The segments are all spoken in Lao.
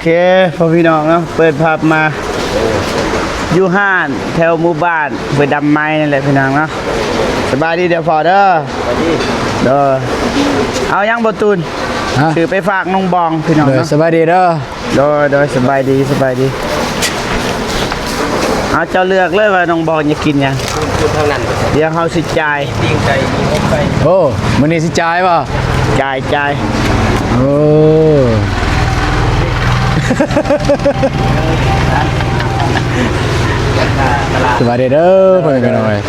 ເຄ ພໍ່ພີ່ນ້ອງເນາະ ເປີດພາບມາຢູ່ຮ້ານແຖວໝູ່ບ້ານຫ້ວຍດຳໄມ້ນີ້ແຫຼະພີ່ນ້ອງເນາະ. ສະບາຍດີເດີພໍ່ເດີ. ສະບາຍດີ. ໂດຍ. ເອົາຫຍັງບໍ່ຕູນ? ຮະ? ຊື້ໄປຝາກນ້ອງບອງພີ່ນ້ອງເນາະ. ໂດຍ ສະບາຍດີເດີ. ໂດຍ ໂດຍ ສະບາຍດີ ສະບາຍດີ. ເອົາ ເຈົ້າເລືອກເລີຍວ່ານ້ອງບອງຢາກກິນຫຍັງ. ຄືທາງນັ້ນ ດຽວເຮົາຊິຈ່າຍ. ມີປີ້ງໄກ່ ມີອົບໄກ່. ໂອ້ ມື້ນີ້ຊິຈ່າຍບໍ່? ຈ່າຍ ຈ່າຍ. ໂອ້ ສະບາຍດີເດີ ພໍ່ແມ່ພີ່ນ້ອງເອີຍ.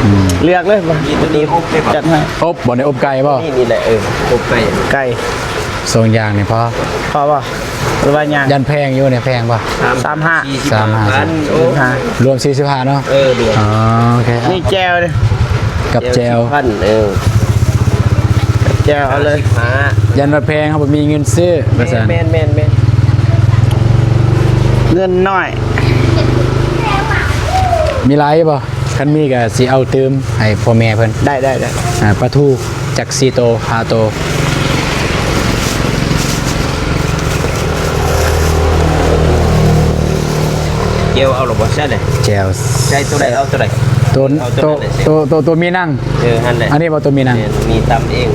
ອືມ ເລືອກເລີຍ ມີຕົວນີ້ອົບໄກ່ ຈັດໃຫ້. ອົບບໍ່? ນີ້ອົບໄກ່ບໍ່? ນີ້ ນີ້ແຫຼະ ເອີ ອົບໄກ່ ໄກ່ ສອງຢ່າງນີ້ພໍ ພໍບໍ່? ຫຼືວ່າຫຍັງ? ຢ້ານແພງຢູ່ນີ້ ແພງບໍ່? ສາມ ສາມຫ້າ ສີ່ສິບຫ້າ ສາມຫ້າ ສີ່ສິບຫ້າ ໂອ້ ລວມສີ່ສິບຫ້າເນາະ. ເອີ ລວມ. ອໍ ໂອເຄ ນີ້ແຈ່ວເດ້ ກັບແຈ່ວ ສີ່ສິບພັນ. ເອີ ກັບແຈ່ວເອົາເລີຍ. ຢ້ານວ່າແພງ ເຮົາບໍ່ມີເງິນຊື້ວ່າຊັ້ນ. ແມ່ນໆໆ ເງິນນ້ອຍ. ມີຫຼາຍຢູ່ບໍ່? ຄັນມີກໍຊິເອົາຕື່ມໃຫ້ພໍ່ແມ່ເພິ່ນ. ໄດ້ ໄດ້ ໄດ້. ອ່າ ປາທູຈັກສີ່ໂຕ ຫ້າໂຕ. ແຈ່ວເອົາແລ້ວບໍ່? ໃສ່ເລີຍ ແຈ່ວ ໃສ່ໂຕໃດເອົາໂຕໃດ. ໂຕ ເອົາໂຕ ໂຕ ໂຕ ໂຕມີໜັງ. ເອີ ຫັ້ນແຫຼະ. ອັນນີ້ບໍ່ ໂຕມີໜັງ? ແມ່ນ ມີຕຳເອງ.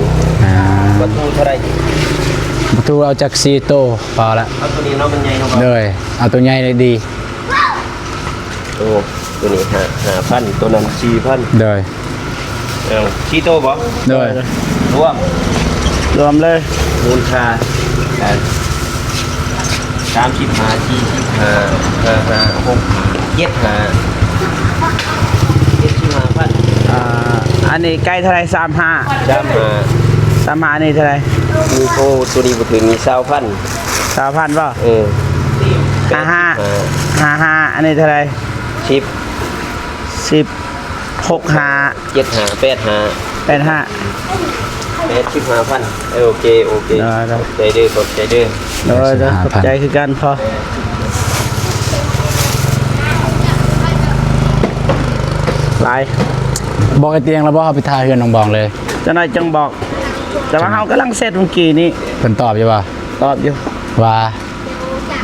ອ່າ ປາທູເທົ່າໃດ? ປາທູເອົາຈັກສີ່ໂຕ ພໍລະ. ເອົາໂຕນີ້ເນາະ ມັນໃຫຍ່ເນາະ. ໂດຍ ເອົາໂຕໃຫຍ່ເລີຍດີ. ໂອ້ ໂຕນີ້ຫ້າ ຫ້າພັນ ໂຕນັ້ນສີ່ພັນ. ໂດຍ. ເອົາ ສີ່ໂຕບໍ່? ໂດຍ. ລວມ ລວມເລີຍ. ມູນຄ່າ ອ່າ ສາມສິບຫ້າ ສີ່ສິບຫ້າ ຫ້າຫ້າ ຫົກຫ້າ ເຈັດຫ້າ ເຈັດສິບຫ້າພັນ. ອ່າ ອັນນີ້ໄກ່ເທົ່າໃດ? ສາມຫ້າ ສາມຫ້າ ສາມຫ້າ. ອັນນີ້ເທົ່າໃດ? ມີ ໂອ້ ໂຕນີ້ບໍ່ຖືກ ມີຊາວພັນ. ຊາວພັນບໍ່? ເອີ ຫ້າຫ້າ ຫ້າຫ້າ. ອັນນີ້ເທົ່າໃດ? ສິບ ສິບ ຫົກຫ້າ ເຈັດຫ້າ ແປດຫ້າ ແປດຫ້າ ແປດສິບຫ້າພັນ. ເອີ ໂອເຄ ໂອເຄ. ໄດ້ ໄດ້ ຂອບໃຈເດີ ຂອບໃຈເດີ. ໂດຍ ໂດຍ ຂອບໃຈຄືກັນພໍ່. ຫຼາຍ. ບອກໄອ້ຕຽງແລ້ວບໍ່? ເຮົາໄປຖ້າເຮືອນນ້ອງບອງເລີຍ. ຈັກໜ້ອຍຈັ່ງບອກ. ແຕ່ວ່າເຮົາກຳລັງເຊັດມື້ກີ້ນີ້. ເພິ່ນຕອບຢູ່ບໍ່? ຕອບຢູ່. ວ່າ?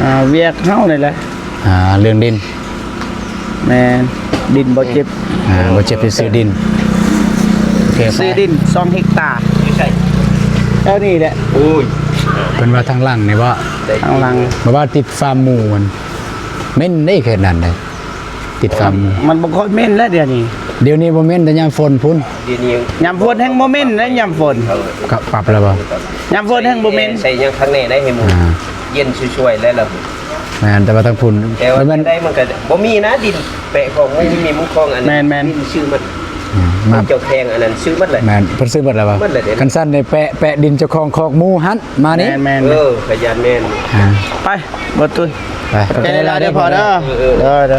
ອ່າ ວຽກເຮົານີ້ແຫຼະ. ອ່າ ເລື່ອງດິນ. ແມ່ນ ດິນບໍ່ເຈັບ. ອ່າ ບໍ່ເຈັບ ໄປຊື້ດິນ. ໂອເຄ ໄປ. ຊື້ດິນສອງເຮັກຕາ. ຢູ່ໃສ? ແຖວນີ້ແຫຼະ. ໂອ້ຍ ເພິ່ນວ່າທາງຫຼັງນີ້ບໍ່? ທາງຫຼັງ. ບໍ່ວ່າຕິດຟາມໝູມັນ ເໝັນເດ້ ເຂດນັ້ນເດ້. ຕິດຟາມ ມັນບໍ່ຄ່ອຍເໝັນແລ້ວດຽວນີ້. ດຽວນີ້ບໍ່ເໝັນ ແຕ່ຍາມຝົນພຸ້ນ. ດຽວນີ້ຍາມຝົນແຮ່ງບໍ່ເໝັນແລ້ວ ຍາມຝົນ. ກໍປັບແລ້ວບໍ່? ຍາມຝົນແຮ່ງບໍ່ເໝັນ. ໃສ່ຫຍັງຄັກແນ່ໄດ້ໃຫ້ໝູ ອ່າ ເຢັນຊ່ວຍໆ ແລ້ວລະ. ແມ່ນ ແຕ່ວ່າທາງພຸ້ນ ແຕ່ວ່າ ມັນ ໄດ້ ມັນກໍບໍ່ມີນະ ດິນແປະຂອງໝູ ມີໝູຂອງອັນ ແມ່ນໆ ດິນຊື້ໝົດ. ອືມ ເຈົ້າແຂວງອັນນັ້ນຊື້ໝົດເລີຍ. ແມ່ນ ເພິ່ນຊື້ໝົດແລ້ວບໍ່? ໝົດແລ້ວເດ້. ຄັນຊັ້ນນີ້ແປະ ແປະດິນເຈົ້າຂອງຄອກໝູຫັ້ນມານີ້. ແມ່ນໆ ເອີ ຂະຫຍັນແມ່ນ. ອ່າ ໄປ ບໍ່ຕຸ້ນ. ໄປ ຂອບໃຈຫຼາຍເດີພໍ່ເດີ. ເອີ ເອີ ເອີ ເດີ ເດີ.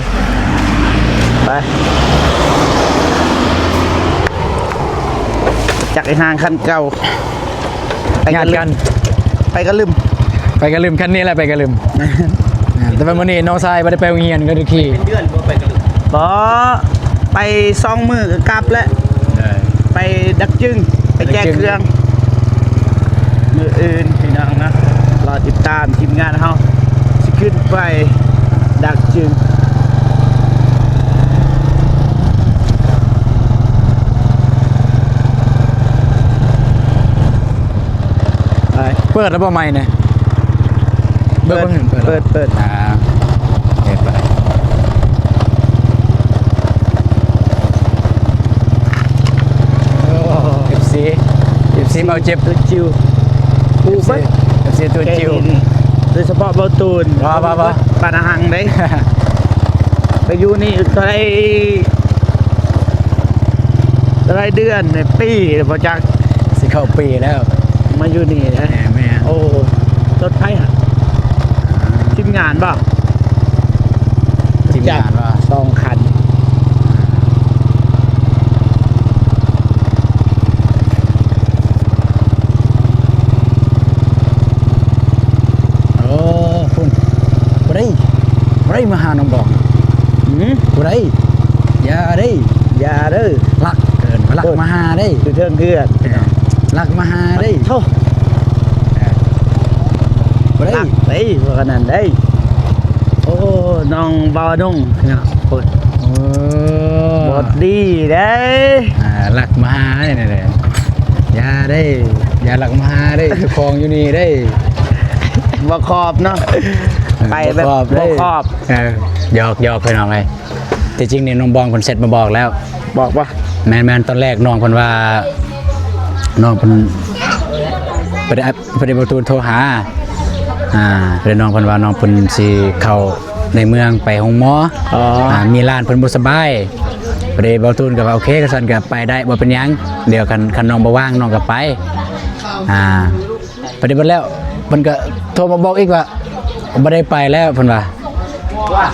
ໄປ ຈັກອີ່ຫ້າງຄັນເກົ່າ ຍາດກັນ ໄປກະລຶມ ໄປກະລຶມ ຄັນນີ້ແຫຼະ ໄປກະລຶມ. ອ່າ ແຕ່ວ່າມື້ນີ້ນ້ອງຊາຍບໍ່ໄດ້ໄປໂຮງຮຽນ ກໍໄດ້ຂີ່. ເປັນເດືອນບໍ່ໄປກະລຶມ? ບໍ່ ໄປສອງມື້ກໍກັບແລ້ວ. ໄປດັກຈຶງ ໄປແຈກເຄື່ອງ. ມື້ອື່ນພີ່ນ້ອງເນາະ ລໍຕິດຕາມທີມງານເຮົາຊິຂຶ້ນໄປດັກຈຶງ. ໄປ ເປີດແລ້ວບໍ່ໄມນີ້? ເປີດ ເປີດ ເປີດ ເປີດ ອ່າ ເປີດໄປ. ໂອ້ ເອັຟຊີ ເອັຟຊີເບົາເຈັບ ໂຕຈິວ ເອັຟຊີ ເອັຟຊີໂຕຈິວ ໂດຍສະເພາະເບົາຕູນ ວ່າ ວ່າ ວ່າ ປານາຫັງເດ້. ໄປຢູ່ນີ້ເທົ່າໃດ ເທົ່າໃດເດືອນ ປີບໍ່ຈັກ ຊິເຂົ້າປີແລ້ວ ມາຢູ່ນີ້ນະ. ແມ່ນໆ ໂອ້ ລົດໃຜຫະ? ທີມງານບໍ່? ທີມງານວ່າ ສອງຄັນ. ໂອ້ ພຸ້ນ ບໍ່ໄດ້ ບໍ່ໄດ້ມາຫານ້ອງບອງ. ຫື? ບໍ່ໄດ້ ຢ່າເດ້ ຢ່າເດີ ລັກ ເອີ້ນວ່າລັກມາຫາເດ້ ຢູ່ເທິງເຮືອນ ເອີ ລັກມາຫາເດ້. ໂທ້. ບໍ່ໄດ້ ລັກເດ້ ພວກອັນນັ້ນເດ້. ໂອ້ ນ້ອງບ່າວນຸ່ງເນາະ ໂອ້ຍ ເອີ ບໍ່ດີເດ້. ອ່າ ລັກມາຫານີ້ແຫຼະ ຢ່າເດ້ ຢ່າລັກມາຫາເດ້ ເຈົ້າຂອງຢູ່ນີ້ເດ້. ບໍ່ຂອບເນາະ ເອີ ໄປແບບບໍ່ຂອບເດ້ ບໍ່ຂອບ. ເອີ ຫຍອກໆ ພີ່ນ້ອງເອີຍ. ທີ່ຈິງນີ້ນ້ອງບອງເພິ່ນແຊັດມາບອກແລ້ວ. ບອກບໍ່? ແມ່ນໆ ຕອນແລກນ້ອງເພິ່ນວ່າ ນ້ອງເພິ່ນ ເພິ່ນ ເພິ່ນ ເພິ່ນ ບ່າວຕູນໂທຫາ ອ່າ ເພິ່ນ ນ້ອງເພິ່ນວ່ານ້ອງເພິ່ນຊິເຂົ້າໃນເມືອງໄປໂຮງໝໍ. ອໍ ອ່າ ມີຫຼານເພິ່ນບໍ່ສະບາຍ. ພໍດີບ່າວຕູນກໍວ່າ ໂອເຄ ຄັນຊັ້ນກໍໄປໄດ້ ບໍ່ເປັນຫຍັງ ດຽວຄັນ ຄັນນ້ອງບໍ່ວ່າງ ນ້ອງກໍໄປ. ອ່າ ປະຕິບັດແລ້ວ ເພິ່ນກໍໂທມາບອກອີກວ່າ ບໍ່ໄດ້ໄປແລ້ວ ເພິ່ນວ່າ.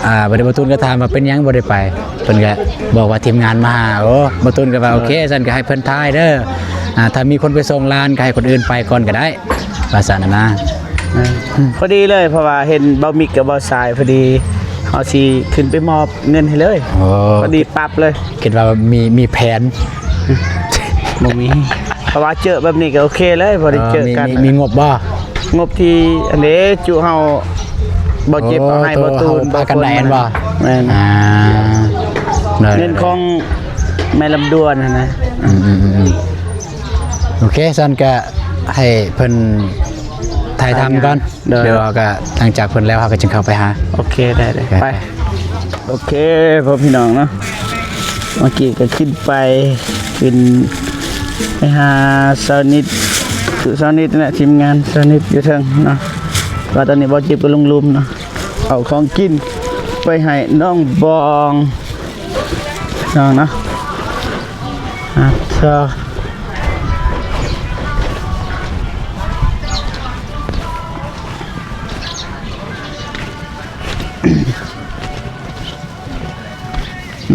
ອ່າ ບັດນີ້ບ່າວຕູນກໍຖາມວ່າ ເປັນຫຍັງບໍ່ໄດ້ໄປ? ເພິ່ນກໍບອກວ່າ ທີມງານມາຫາ. ໂອ້ ບ່າວຕູນກໍວ່າ ໂອເຄ ຊັ້ນກໍໃຫ້ເພິ່ນຖ່າຍເດີ ອ່າ ຖ້າມີຄົນໄປສົ່ງຫຼານ ກໍໃຫ້ຄົນອື່ນໄປກ່ອນກໍໄດ້ ວ່າຊັ້ນນະ. ພໍດີເລີຍ ເພາະວ່າເຫັນບ່າວມິກກັບບ່າວຊາຍ ພໍດີເຮົາຊິຂຶ້ນໄປມອບເງິນໃຫ້ເລີຍ. ໂອ້ ພໍດີປັບເລີຍ. ຄິດວ່າມີ ມີແຜນ ບໍ່ມີ ເພາະວ່າເຈີແບບນີ້ກໍໂອເຄເລີຍ ພໍໄດ້ເຈີກັນ. ມີ ມີ ມີງົບບໍ່? ງົບທີ່ອັນເດ ຈຸເຮົາ ບໍ່ເຈັບ ໂອ້ ເອົາໃຫ້ ໂຕ ບໍ່ຕູນ ເຮົາພາກັນໄດ້ແມ່ນບໍ່? ແມ່ນ ອ່າ ໄດ້ ເງິນຂອງແມ່ລຳດວນຫັ້ນນະ. ອືມໆໆໆ ໂອເຄ ຊັ້ນກະໃຫ້ເພິ່ນຖ່າຍທຳກ່ອນ. ໂດຍ ດຽວເຮົາກະ ຫຼັງຈາກເພິ່ນແລ້ວ ເຮົາກະຈຶ່ງເຂົ້າໄປຫາ. ໂອເຄ ໄດ້ເລີຍ ໄປ ໄປ. ໂອເຄ ພໍ່ພີ່ນ້ອງເນາະ ເມື່ອກີ້ກໍຂຶ້ນໄປ ຂຶ້ນໄປຫາຊາວນິດ ຄືຊາວນິດນັ້ນແຫຼະ ທີມງານຊາວນິດຢູ່ເທິງເນາະ. ວ່າຕອນນີ້ບ່າວຈິບກໍລົງລຸ່ມເນາະ ເອົາຂອງກິນໄປໃຫ້ນ້ອງບອງ ນ້ອງເນາະ. ອ່າ ຊາວ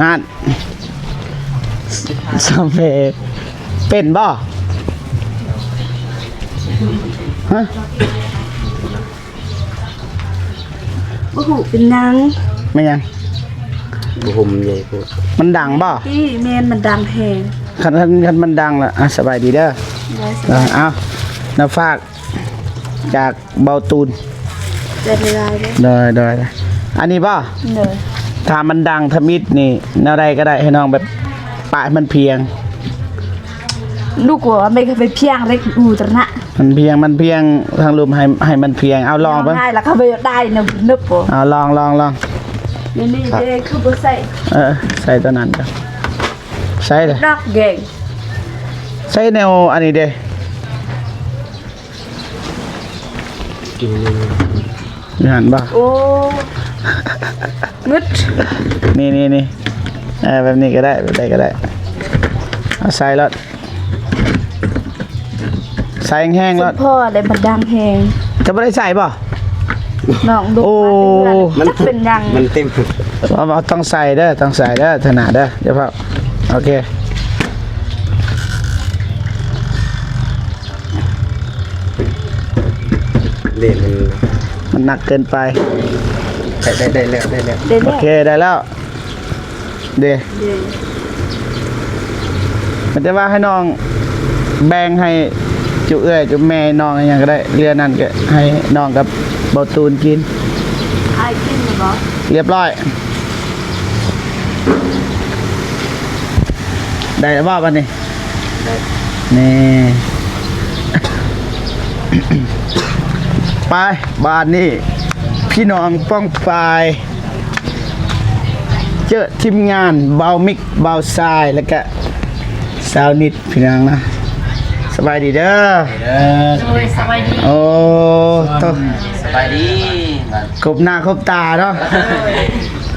ນັ້ນ ສຳເພ ເປັນບໍ່? ຮະ? ບໍ່ຮູ້ເປັນຫຍັງ. ແມ່ນຫຍັງ? ບໍ່ຫົ່ມໃຫຍ່ໂພດ. ມັນດັງບໍ່? ຕິ ແມ່ນ ມັນດັງແຮງ. ຄັນ ຄັນ ຄັນມັນດັງລະ ອ່ະ ສະບາຍດີເດີ. ເອີ ເອົາ ນຳຝາກ ຈາກບ່າວຕູນ. ໃຈລາຍໆເດີ. ໂດຍ ໂດຍ. ອັນນີ້ບໍ່? ໂດຍ. ຖ້າມັນດັງທຳອິດນີ້ ແນວໃດກໍໄດ້ ໃຫ້ນ້ອງແບບປະໃຫ້ມັນພຽງ. ລູກວ່າແມ່ກໍໄປພຽງເລັກອູຕະນະ. ມັນພຽງ ມັນພຽງ ທາງລຸ່ມໃຫ້ ໃຫ້ມັນພຽງ. ເອົາລອງເບິ່ງ. ລອງໄດ້ລະ ເຂົາໄປໄດ້ນະ ນຶບບໍ່. ເອົາລອງ ລອງ ລອງ. ນີ້ ນີ້ເດ້ ຄືບໍ່ໃສ່. ເອີ ໃສ່ຕົວນັ້ນ ໃສ່ເດ້ ດອກແກງ. ໃສ່ແນວອັນນີ້ເດ້. ຢູ່ຫັ້ນບໍ່? ໂອ້ ງຶດ. ນີ້ໆໆ ເອີ ແບບນີ້ກໍໄດ້ ແບບໃດກໍໄດ້. ເອົາໃສ່ໂລດ ໃສ່ແຮງໆໂລດ. ພໍແລ້ວ ມັນດັງແຮງ. ຈະບໍ່ໄດ້ໃສ່ບໍ່? ນ້ອງດຸມາແຕ່ເຮືອນ ມັນ ຈັກເປັນຫຍັງ ມັນເຕັມ. ເອົາ ເອົາ ຕ້ອງໃສ່ເດີ ຕ້ອງໃສ່ເດີ ຖະໜະເດີ ຢ່າເຝົ້າ. ໂອເຄ. ເລນມັນ ມັນໜັກເກີນໄປ. ໄດ້ ໄດ້ ໄດ້ແລ້ວ ໄດ້ແລ້ວ. ໄດ້ແລ້ວ. ໂອເຄ ໄດ້ແລ້ວເດ້. ເດ້ ມັນຈະວ່າໃຫ້ນ້ອງແບ່ງໃຫ້ຈຸເອື້ອຍຈຸແມ່ນ້ອງຫຍັງກໍໄດ້ ເຫຼືອນັ້ນກໍໃຫ້ນ້ອງກັບບ່າວຕູນກິນ. ອ້າຍກິນແລ້ວບໍ່? ລຽບຮ້ອຍ. ໄດ້ແລ້ວບໍ່ບັດນີ້? ນີ້ ໄປ ບາດນີ້ ພີ່ນ້ອງປ້ອງປາຍ ເຈີທີມງານບ່າວມິກ ບ່າວຊາຍ ແລ້ວກະສາວນິດ ພີ່ນ້ອງນະ. ສະບາຍດີເດີ. ເດີ ໂດຍ ສະບາຍດີ. ໂອ້ ໂຕ ສະບາຍດີ. ຄົບໜ້າຄົບຕາເນາະ.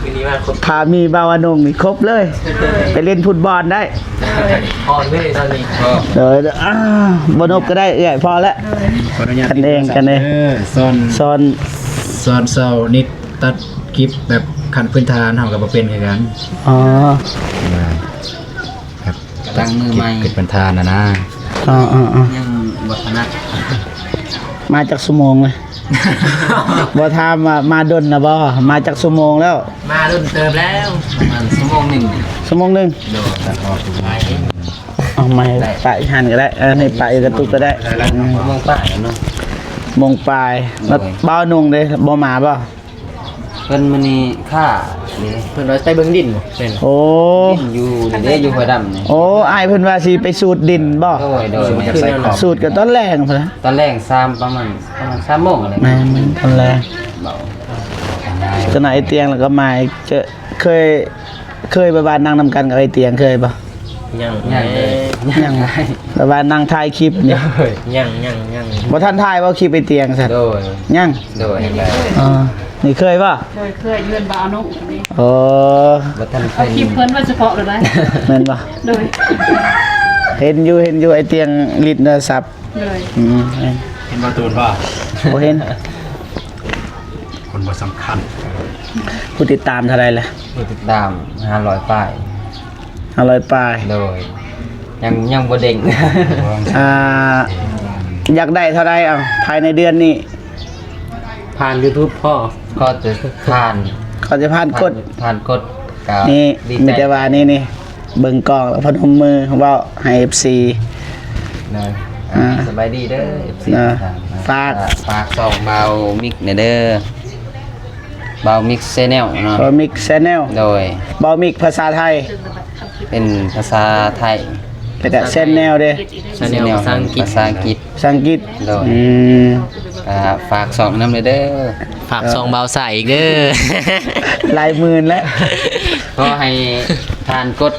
ຄືນີ້ວ່າຄົບ ຖ້າມີບ່າວອານົງນີ້ຄົບເລີຍ. ໂດຍ ໄປຫຼິ້ນຟຸດບອນໄດ້. ໂດຍ ອ່ອນເລີຍຕອນນີ້. ໂດຍ ອ່າ ບໍ່ນົບກໍໄດ້ເອື້ອຍ ພໍແລ້ວ. ໂດຍ ກັນເອງ ກັນເອງ. ເອີ ສອນ ສອນ ສອນສາວນິດຕັດກິບແບບຂັ້ນພື້ນຖານ ເຮົາກໍບໍ່ເປັນຄືກັນ. ອໍ ແບບ ຕັ້ງມືໃໝ່ ກິບເປັນພື້ນຖານນະນະ. ອໍໆໆ ຍັງບໍ່ຖະໜັດ. ມາຈັກຊົ່ວໂມງເລີຍ? ບໍ່ຖາມວ່າມາດົນລະບໍ່? ມາຈັກຊົ່ວໂມງແລ້ວ? ມາດົນເຕີບແລ້ວ ປະມານຊົ່ວໂມງໜຶ່ງ. ຊົ່ວໂມງໜຶ່ງ? ໂດຍ. ເອົາໃໝ່ ໄດ້ ປະອີກຫັ້ນກໍໄດ້. ເອີ ນີ້ປະອີກກະຕຸກກໍໄດ້. ໄດ້ລະ ຊົ່ວໂມງປາຍແລ້ວເນາະ. ໂມງປາຍ. ໂດຍ. ແລ້ວບ່າວນຸ່ງເດ້ ບໍ່ມາບໍ່? ເພິ່ນມື້ນີ້ຄ້າເດ້ ເພິ່ນວ່າໄປເບິ່ງດິນບໍ່? ແມ່ນ. ໂອ້ ດິນຢູ່ນີ້ເດ້ ຢູ່ຫ້ວຍດຳນີ້. ໂອ້ ອ້າຍເພິ່ນວ່າຊິໄປສູດດິນບໍ່? ໂດຍ ໂດຍ ແມ່ນ. ສູດກໍຕອນແລງພຸ້ນນະ ຕອນແລງ ສາມ ປະມານ ປະມານສາມໂມງແຫຼະ. ແມ່ນ ຕອນແລງ. ເວົ້າ ເຈົ້ານາຍໄອ້ຕຽງແລ້ວກໍມາ ເຈີ ເຄີຍ ເຄີຍແບບວ່ານັ່ງນຳກັນກັບໄອ້ຕຽງ ເຄີຍບໍ່? ຍັງ ຍັງເລີຍ ຍັງ. ແບບວ່ານັ່ງຖ່າຍຄລິບນີ້ ຍັງ ຍັງ ຍັງ ບໍ່ທັນຖ່າຍບໍ່ ຄລິບໄອ້ຕຽງຊັ້ນ? ໂດຍ ຍັງ. ໂດຍ ເອີ ນີ້ເຄີຍບໍ່? ໂດຍ ເຄີຍ ເຮືອນບ່າວນຸ່ງນີ້. ໂອ້ ບໍ່ທັນເຄີຍ ເອົາຄລິບເພິ່ນໄວ້ສະເພາະເລີຍນະ. ແມ່ນບໍ່? ໂດຍ ເຫັນຢູ່ ເຫັນຢູ່ ໄອ້ຕຽງລິດໂທລະສັບ. ໂດຍ ອືມ ເຫັນບໍ່? ເຫັນບໍ່? ບໍ່ເຫັນ ຄົນບໍ່ສຳຄັນ. ຜູ້ຕິດຕາມເທົ່າໃດລະ? ຜູ້ຕິດຕາມຫ້າຮ້ອຍປາຍ. ຫ້າຮ້ອຍປາຍ. ໂດຍ ຍັງ ຍັງບໍ່ເດັ່ງ. ອ່າ ຢາກໄດ້ເທົ່າໃດ ເອົາ ພາຍໃນເດືອນນີ້? ຜ່ານ YouTube ພໍ ຂໍແຕ່ຜ່ານ ຂໍແຕ່ຜ່ານກົດ ຜ່ານ ຜ່ານກົດກໍ ນີ້ ດີໃຈ. ມີແຕ່ວ່ານີ້ ນີ້ ເບິ່ງກ້ອງແລ້ວພະນົມມືເວົ້າໃຫ້ເອັຟຊີ. ເນາະ ອ່າ ສະບາຍດີເດີ ເອັຟຊີ. ເນາະ ຝາກ ຝາກຊ່ອງບ່າວມິກແດ່ເດີ ບ່າວມິກແຊນແນວເນາະ. ບ່າວມິກແຊນແນວ. ໂດຍ ບ່າວມິກພາສາໄທ ເປັນພາສາໄທ. ແລ້ວກໍແຊນແນວເດ້? ແຊນແນວພາສາອັງກິດ ພາສາອັງກິດ. ພາສາອັງກິດ. ໂດຍ ອືມ ກໍຝາກຊ່ອງນຳເດີ. ຝາກຊ່ອງບ່າວສາຍອີກເດີ ຫຼາຍໝື່ນແລ້ວ. ຂໍໃຫ້ທ່ານກົດ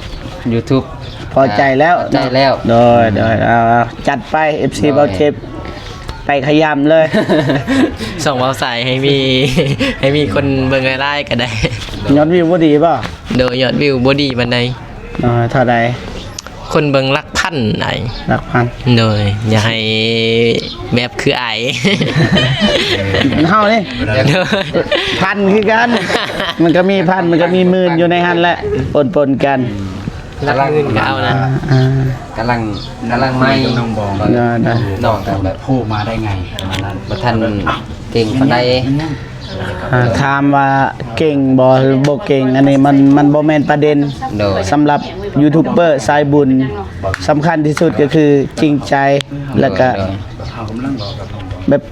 YouTube ພໍໃຈແລ້ວ ພໍໃຈແລ້ວ. ໂດຍ ໂດຍ ເອົາ ເອົາ ຈັດໄປ ເອັຟຊີ ໂດຍ ບ່າວເຈັບ ໄປຂະຫຍຳເລີຍ ຊ່ອງບ່າວສາຍໃຫ້ມີ ໃຫ້ມີຄົນເບິ່ງຫຼາຍໆກໍໄດ້. ຍອດວິວບໍ່ດີບໍ່? ໂດຍ ຍອດວິວບໍ່ດີປານໃດ. ເອີ ເທົ່າໃດ? ຄົນເບິ່ງຫຼັກພັນໄດ໋. ຫຼັກພັນ. ໂດຍ ຢ່າໃຫ້ແບບຄືອ້າຍ ເຮົານີ້ ໂດຍ ພັນຄືກັນ ມັນກໍມີພັນ ມັນກໍມີໝື່ນຢູ່ໃນຫັ້ນແຫຼະ ປົນໆກັນ. ຫຼັກໝື່ນກໍເອົານະ. ອ່າ ກຳລັງ ກຳລັງໃໝ່ ນ້ອງບອງ ນ້ອງກໍແບບໂຜມາໄດ້ໄງ ປະມານນັ້ນ ບໍ່ທັນເກັ່ງປານໃດ. ອ່າ ຖາມວ່າເກັ່ງບໍ່ ຫຼືບໍ່ເກັ່ງ ອັນນີ້ມັນ ມັນບໍ່ແມ່ນປະເດັນ. ໂດຍ ສຳລັບຢູທູບເບີສາຍບຸນ ສຳຄັນທີ່ສຸດກໍຄືຈິງໃຈ ແລ້ວກໍ ໂດຍ ແບບ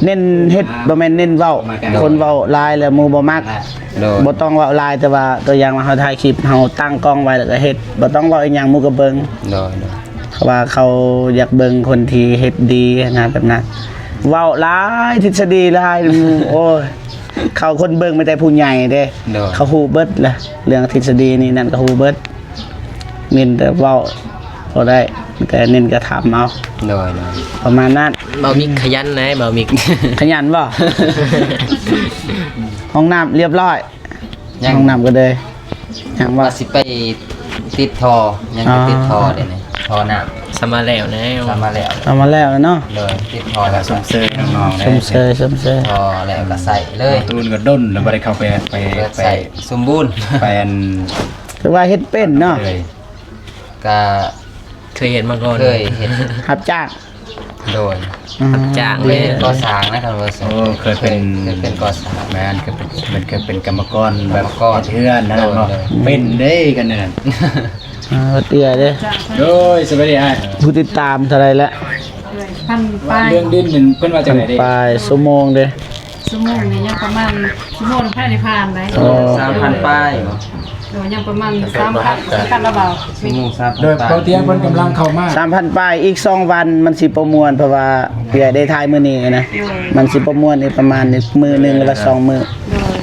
ເນັ້ນເຮັດ ບໍ່ແມ່ນເນັ້ນເວົ້າ. ໂດຍ ຄົນເວົ້າຫຼາຍແລ້ວໝູ່ບໍ່ມັກ. ໂດຍ ບໍ່ຕ້ອງເວົ້າຫຼາຍ ແຕ່ວ່າຕົວຢ່າງວ່າເຮົາຖ່າຍຄລິບ ເຮົາຕັ້ງກ້ອງໄວ້ແລ້ວກໍເຮັດ ບໍ່ຕ້ອງເວົ້າອີ່ຫຍັງ ໝູ່ກໍເບິ່ງ. ໂດຍ ໂດຍ ເພາະວ່າເຂົາຢາກເບິ່ງຄົນທີ່ເຮັດດີນະ ແບບນັ້ນ. ເວົ້າຫຼາຍທິດສະດີຫຼາຍ ໂອ້ຍ ເຂົາຄົນເບິ່ງມີແຕ່ຜູ້ໃຫຍ່ເດ້. ໂດຍ ເຂົາຮູ້ເບິດແຫຼະ ເລື່ອງທິດສະດີນີ້ນັ້ນກໍຮູ້ເບິດ. ເນັ້ນແຕ່ເວົ້າບໍ່ໄດ້ ມີແຕ່ເນັ້ນກະທຳເອົາ. ໂດຍ ໂດຍ ປະມານນັ້ນ. ບ່າວມິກຂະຫຍັນນະ ບ່າວມິກ ຂະຫຍັນບໍ່? ຫ້ອງນ້ຳລຽບຮ້ອຍ. ຍັງ ຫ້ອງນ້ຳກໍເລີຍ ຍັງວ່າ ວ່າຊິໄປຕິດທໍ່ ຍັງໄປຕິດທໍ່. ອໍ ເດນີ້ ທໍ່ນ້ຳ ສຳມາແລ້ວແລ້ວ ສຳມາແລ້ວ ສຳມາແລ້ວເນາະ. ໂດຍ ຕິດທໍ່ແລ້ວ ຊົມເຊີຍນ້ອງໆ ຊົມເຊີຍ ຊົມເຊີຍ. ທໍ່ແລ້ວກໍໃສ່ເລີຍ. ຕູນກໍດົນແລ້ວບໍ່ໄດ້ເຂົ້າໄປ ໄປ ໄປສົມບູນ ໄປອັນ ຖືວ່າເຮັດເປັນເນາະ. ເຄີຍ ກະເຄີຍເຮັດມາກ່ອນ ເຄີຍເຮັດ ຮັບຈ້າງ. ໂດຍ ອືມ ຮັບຈ້າງເລີຍ ເປັນກໍ່ສ້າງນະ. ຄັນວ່າ ໂອ້ ເຄີຍເປັນ ເຄີຍເປັນກໍ່ສ້າງ. ແມ່ນ ເຄີຍເປັນ ເປັນ ເຄີຍເປັນກຳມະກອນແບບ ກຳມະກອນເຮັດເຮືອນນະ. ໂດຍ ເນາະ ໂດຍ ເປັນເດ້ກັນນັ້ນ ເປັນເດ້ກັນນັ້ນ. ອ່າ ເທື່ອເດ້. ໂດຍ ສະບາຍດີອ້າຍ. ຜູ້ຕິດຕາມເທົ່າໃດແລ້ວ? ພັນປາຍ. ເລື່ອງດິນນັ້ນເພິ່ນວ່າຈັ່ງໃດເດ້? ພັນປາຍ. ຊົ່ວໂມງເດ້? ຊົ່ວໂມງນີ້ຍັງປະມານ ຊົ່ວໂມງພາຍໃນຜ່ານໄດ໋. ໂອ້ ສາມພັນປາຍບໍ? ໂດຍ ຍັງປະມານສາມພັນ ສາມພັນລະເບົາ. ຊົ່ວໂມງສາມພັນປາຍ. ໂດຍ ເບົາຕຽງເພິ່ນກຳລັງເຂົ້າມາ. ສາມພັນປາຍ ອີກສອງວັນມັນຊິປະມວນ ເພາະວ່າເອື້ອຍໄດ້ຖ່າຍມື້ນີ້ນະ. ໂດຍ ມັນຊິປະມວນອີກປະມານມື້ໜຶ່ງ ຫຼືວ່າສອງມື້. ໂດຍ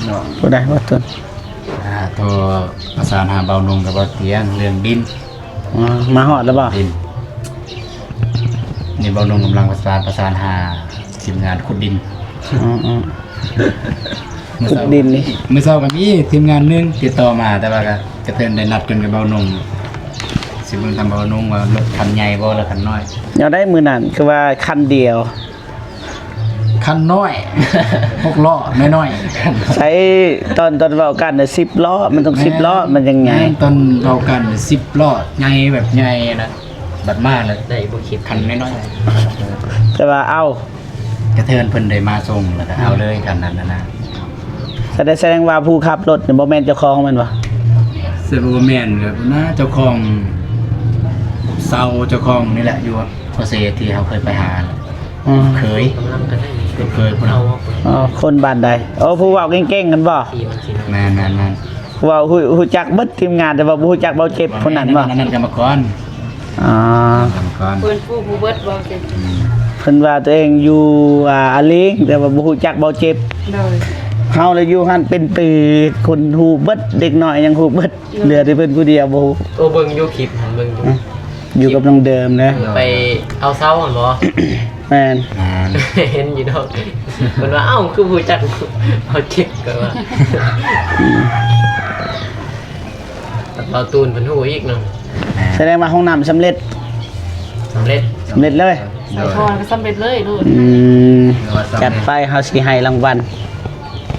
ເນາະ ຜູ້ໃດວ່າຕົນ ອ່າ ໂທປະສານຫາເບົານົງກັບເບົາຕຽງເລື່ອງດິນ. ອໍ ມາຮອດແລ້ວບໍ່? ດິນ ນີ້ເບົານົງກຳລັງປະສານ ປະສານຫາທີມງານຂຸດດິນ. ອໍ ອໍ ຂຸດດິນນີ້ ມື້ເຊົ້າກໍມີທີມງານໜຶ່ງຕິດຕໍ່ມາ ແຕ່ວ່າກໍ ກະເທີນໄດ້ນັດກັນກັບເບົານົງ ຊິເບິ່ງທາງເບົານົງວ່າລົດຄັນໃຫຍ່ບໍ່ ຫຼືຄັນນ້ອຍ. ແນວໃດມື້ນັ້ນຄືວ່າຄັນດຽວ? ຄັນນ້ອຍ ຫົກລໍ້ນ້ອຍໆ. ໃສ່ ຕອນ ຕອນເວົ້າກັນນະ ສິບລໍ້ ມັນຕ້ອງສິບລໍ້ ມັນຈັ່ງໃຫຍ່. ແມ່ນ ຕອນເວົ້າກັນສິບລໍ້ໃຫຍ່ ແບບໃຫຍ່ນະ ບັດມາແລ້ວໄດ້ບໍ່ຄິດ ຄັນນ້ອຍໆ. ແຕ່ວ່າເອົາ ກະເທີນເພິ່ນໄດ້ມາສົ່ງ ແລ້ວກະເອົາເລີຍ ອືມ ຄັນນັ້ນນະ. ສະແດງ ສະແດງວ່າຜູ້ຂັບລົດນີ້ບໍ່ແມ່ນເຈົ້າຂອງແມ່ນບໍ່? ສະແດງວ່າບໍ່ແມ່ນ ນະ ເຈົ້າຂອງ ເຊົ່າເຈົ້າຂອງນີ້ແຫຼະຢູ່. ເຊທີ່ເຮົາເຄີຍໄປຫາ ອືມ ເຄີຍ ເຄີຍພຸ້ນນະ. ອໍ ຄົນບ້ານໃດ? ໂອ້ ຜູ້ເວົ້າເກັ່ງໆຫັ້ນບໍ່? ແມ່ນໆໆ ເວົ້າ ຮູ້ ຮູ້ຈັກເບິດທີມງານ ແຕ່ວ່າບໍ່ຮູ້ຈັກເບົາເຈັບຜູ້ນັ້ນບໍ່? ອັນນັ້ນກຳມະກອນ. ອໍ ກຳມະກອນ ເພິ່ນຜູ້ ຜູ້ເບິດເບົາເຈັບ. ອືມ ເພິ່ນວ່າຕົວເອງຢູ່ ອ່າ ອາລີງ ແຕ່ວ່າບໍ່ຮູ້ຈັກເບົາເຈັບ. ໂດຍ ເຮົາລະຢູ່ຫັ້ນເປັນປີ ຄົນຮູ້ເບິດ ເດັກນ້ອຍຍັງຮູ້ເບິດ. ເຫຼືອແຕ່ເພິ່ນຜູ້ດຽວບໍ່ຮູ້. ໂອ້ ເບິ່ງຢູ່ຄລິບຫັ້ນ ເບິ່ງຢູ່ ອືມ ຢູ່ກັບນ້ອງເດີມເດ້. ໄປເອົາເຊົາຫັ້ນບໍ່? ແມ່ນ ເຫັນຢູ່ດອກ. ເພິ່ນວ່າ ເອົ້າ ຄືຮູ້ຈັກເຮົາເຈັບ ກໍວ່າ ອືມ ເບົາຕູນເພິ່ນຮູ້ອີກເນາະ. ສະແດງວ່າຫ້ອງນ້ຳສຳເລັດ ສຳເລັດ ສຳເລັດເລີຍ. ໃສ່ທໍ່ກໍສຳເລັດເລີຍໂລດ. ອືມ ຈັດໄປ ເຮົາຊິໃຫ້ລາງວັນ.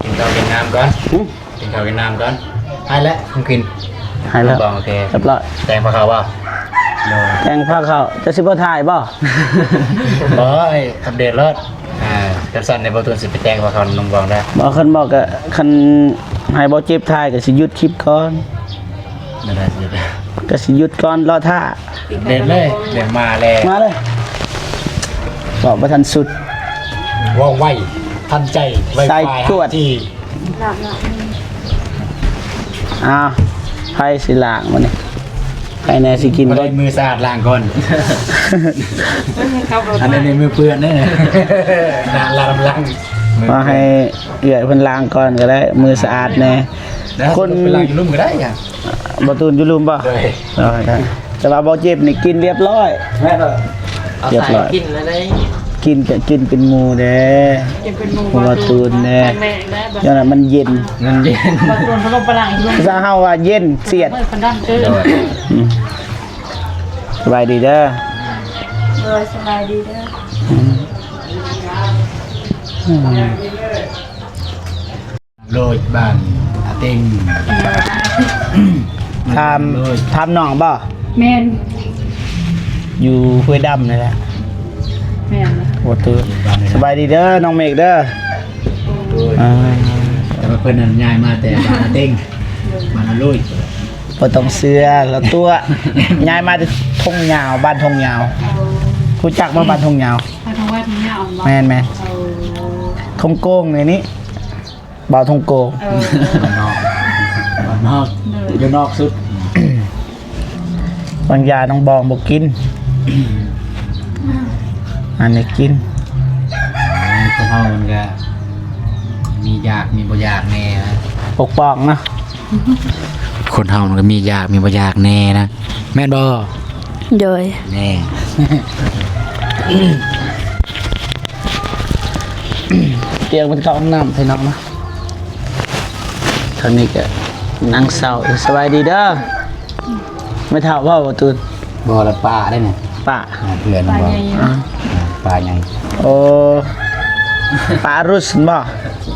ກິນເຂົ້າກິນນ້ຳກ່ອນ. ຫື? ກິນເຂົ້າກິນນ້ຳກ່ອນ. ໃຫ້ແລ້ວ ຂອງກິນ ໃຫ້ແລ້ວ. ໂອເຄ ຮຽບຮ້ອຍ. ແຕ່ງພາເຂົ້າບໍ່? ໂດຍ ແຕ່ງພາເຂົ້າ. ເຈົ້າຊິບໍ່ຖ່າຍບໍ່? ບໍ່ ໃຫ້ອັບເດດໂລດ. ອ່າ ຈັ່ງຊັ້ນໃນເບົາຕູນຊິໄປແຕ່ງພາເຂົ້ານຳນ້ອງບອງໄດ້. ບໍ່ ຄັນບໍ່ກະ ຄັນໃຫ້ເບົາເຈັບຖ່າຍກະຊິຢຸດຄລິບກ່ອນ. ບໍ່ໄດ້ ກະຊິຢຸດກ່ອນ ລໍຖ້າ. ເດັດເລີຍ ເດ ມາແລ້ວ ມາເລີຍ. ເວົ້າບໍ່ທັນສຸດ ເວົ້າໄວທັນໃຈ ໄວໄຟ ສາຍຈວດ ທີ່ ອ້າວ ໃຜຊິລ້າງບັດນີ້? ໃຜແດ່ຊິກິນ ບໍ່ໄດ້ ມືສະອາດລ້າງກ່ອນ. ອັນນີ້ມືເປື້ອນເດ້ ລ້າງ ລ້າງ ລ້າງ ມາໃຫ້ເອື້ອຍເພິ່ນລ້າງກ່ອນກໍໄດ້ ມືສະອາດແດ່. ຄົນໄປລ້າງຢູ່ລຸ່ມກໍໄດ້. ບໍ່ຕູນຢູ່ລຸ່ມບໍ່? ໂດຍ ໂດຍ ໂດຍ. ແຕ່ວ່າບໍ່ເຈັບນີ້ກິນລຽບຮ້ອຍ. ແມ່ນ ລຽບຮ້ອຍ ກິນແລ້ວໄດ໋. ກິນກະກິນເປັນໝູ່ແດ່ ກິນເປັນໝູ່ ບໍ່ຕູນແດ່. ຈັ່ງນັ້ນມັນເຢັນ ມັນເຢັນ. ບໍ່ຕູນເພິ່ນລົງໄປລ້າງຢູ່ລຸ່ມ ພາສາເຮົາວ່າເຢັນສຽດ. ອືມ ສະບາຍດີເດີ. ໂດຍ ສະບາຍດີເດີ. ອືມ ອືມ ໂລຍບ້ານອາເຕັງ. ຖາມ ໂລຍ ຖາມນ້ອງບໍ່? ແມ່ນ ຢູ່ຫ້ວຍດຳນີ້ແຫຼະ. ແມ່ນ ບໍ່ຕື່ນ. ສະບາຍດີເດີ ນ້ອງເມກເດີ. ໂດຍ ອ່າ ແຕ່ວ່າເພິ່ນນັ້ນຍ້າຍມາແຕ່ບ້ານອາເຕັງ ບ້ານອາໂລຍ. ບໍ່ຕ້ອງເຊື່ອລາວຕົວະ ຍ້າຍມາແຕ່ທົ່ງຍາວ ບ້ານທົ່ງຍາວ. ຮູ້ຈັກບໍ່ ບ້ານທົ່ງຍາວ? ບ້ານທົ່ງຍາວ ແມ່ນໆ. ໂອ້ ທົ່ງໂກງໃນນີ້ ບ່າວທົ່ງໂກງ. ເອີ ບ້ານນອກ ບ້ານນອກ ເດີ ຢູ່ນອກສຸດ. ບາງຢ່າງນ້ອງບອງບໍ່ກິນ ອັນນີ້ກິນ. ຄົນເຮົາມັນກະມີຢາກມີບໍ່ຢາກແດ່ນະ ປົກປ້ອງເນາະ. ຄົນເຮົາມັນກະມີຢາກມີບໍ່ຢາກແດ່ນະ ແມ່ນບໍ່? ໂດຍ ແນ່ ຕຽງເປັນເຂົ້າຫ້ອງນ້ຳ ພີ່ນ້ອງເນາະ. ທາງນີ້ກະນັ່ງເຊົາ. ສະບາຍດີເດີ ແມ່ເຖົ້າເວົ້າບໍ່ຕູນ. ບໍ່ລະ ປາໄດ໋ນີ້ ປາ ເພື່ອນ ປາໃຫຍ່ ປາໃຫຍ່. ໂອ້ ປາອາລຸດບໍ່?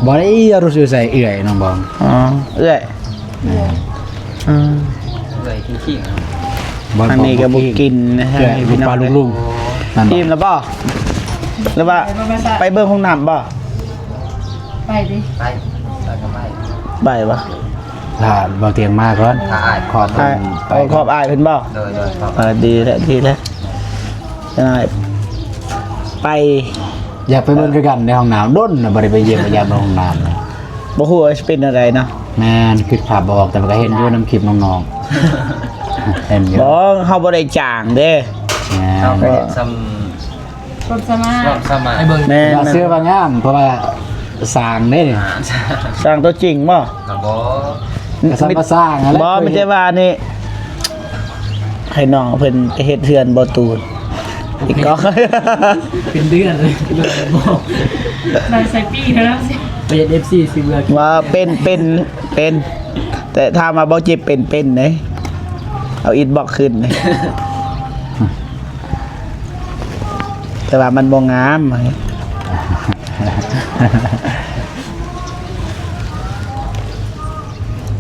ບໍ່ໄດ້ ອາລຸດຢູ່ໃສ ເອື້ອຍນ້ອງບອງ. ອໍ ເອື້ອຍ ອືມ ເອື້ອຍຄິງໆ. ອັນນີ້ກະບໍ່ກິນນະ ເອື້ອຍ ພີ່ນ້ອງ ປາລຸງໆ. ອີ່ມລະບໍ່? ຫຼືວ່າໄປເບິ່ງຫ້ອງນ້ຳບໍ່? ໄປຕິ ໄປ ໄປກໍໄປ ໄປບໍ່? ຖ້າບ່າວຕຽງມາກ່ອນ ຖ້າອ້າຍ ຂອບ ເອີ ຂອບອ້າຍເພິ່ນບໍ່? ໂດຍໆ ເອີ ດີແລ້ວ ດີແລ້ວ ໄປ ຢາກໄປເບິ່ງຄືກັນໃນຫ້ອງນ້ຳ ດົນນະບໍ່ໄດ້ໄປຢ້ຽມໄປຢາມໃນຫ້ອງນ້ຳນະ. ບໍ່ຮູ້ວ່າຊິເປັນແນວໃດເນາະ. ແມ່ນ ຄິດພາບບໍ່ອອກ ແຕ່ວ່າກໍເຫັນຢູ່ນຳຄລິບນ້ອງໆ ເຫັນຢູ່. ບໍ່ ເຮົາບໍ່ໄດ້ຈ້າງເດ້ ແມ່ນ ເຮົາກໍເຮັດຊ່ຳ ຄວາມສາມາດ ຄວາມສາມາດ ໃຫ້ເບິ່ງ ແມ່ນ ວ່າເຊື່ອວ່າງາມ ເພາະວ່າສ້າງເດ້ນີ້ ອ່າ ສ້າງຕົວຈິງບໍ່? ກໍບໍ່ ກໍສຳມາສ້າງຫັ້ນແຫຼະ ບໍ່ ມີແຕ່ວ່ານີ້ ໃຫ້ນ້ອງເພິ່ນໄປເຮັດເຮືອນບໍ່ຕູນອີກກໍ ເປັນເດືອນເລີຍ ບໍ່ ນາຍໃສ່ປີ້ເນາະ ໄປເຮັດເອັບຊີຊິເມືອ ວ່າເປັນ ເປັນ ເປັນ ແຕ່ຖາມວ່າບໍ່ເຈັບ ເປັນ ເປັນເດ້ ເອົາອິດບລັອກຂຶ້ນເດ້. ແຕ່ວ່າມັນບໍ່ງາມ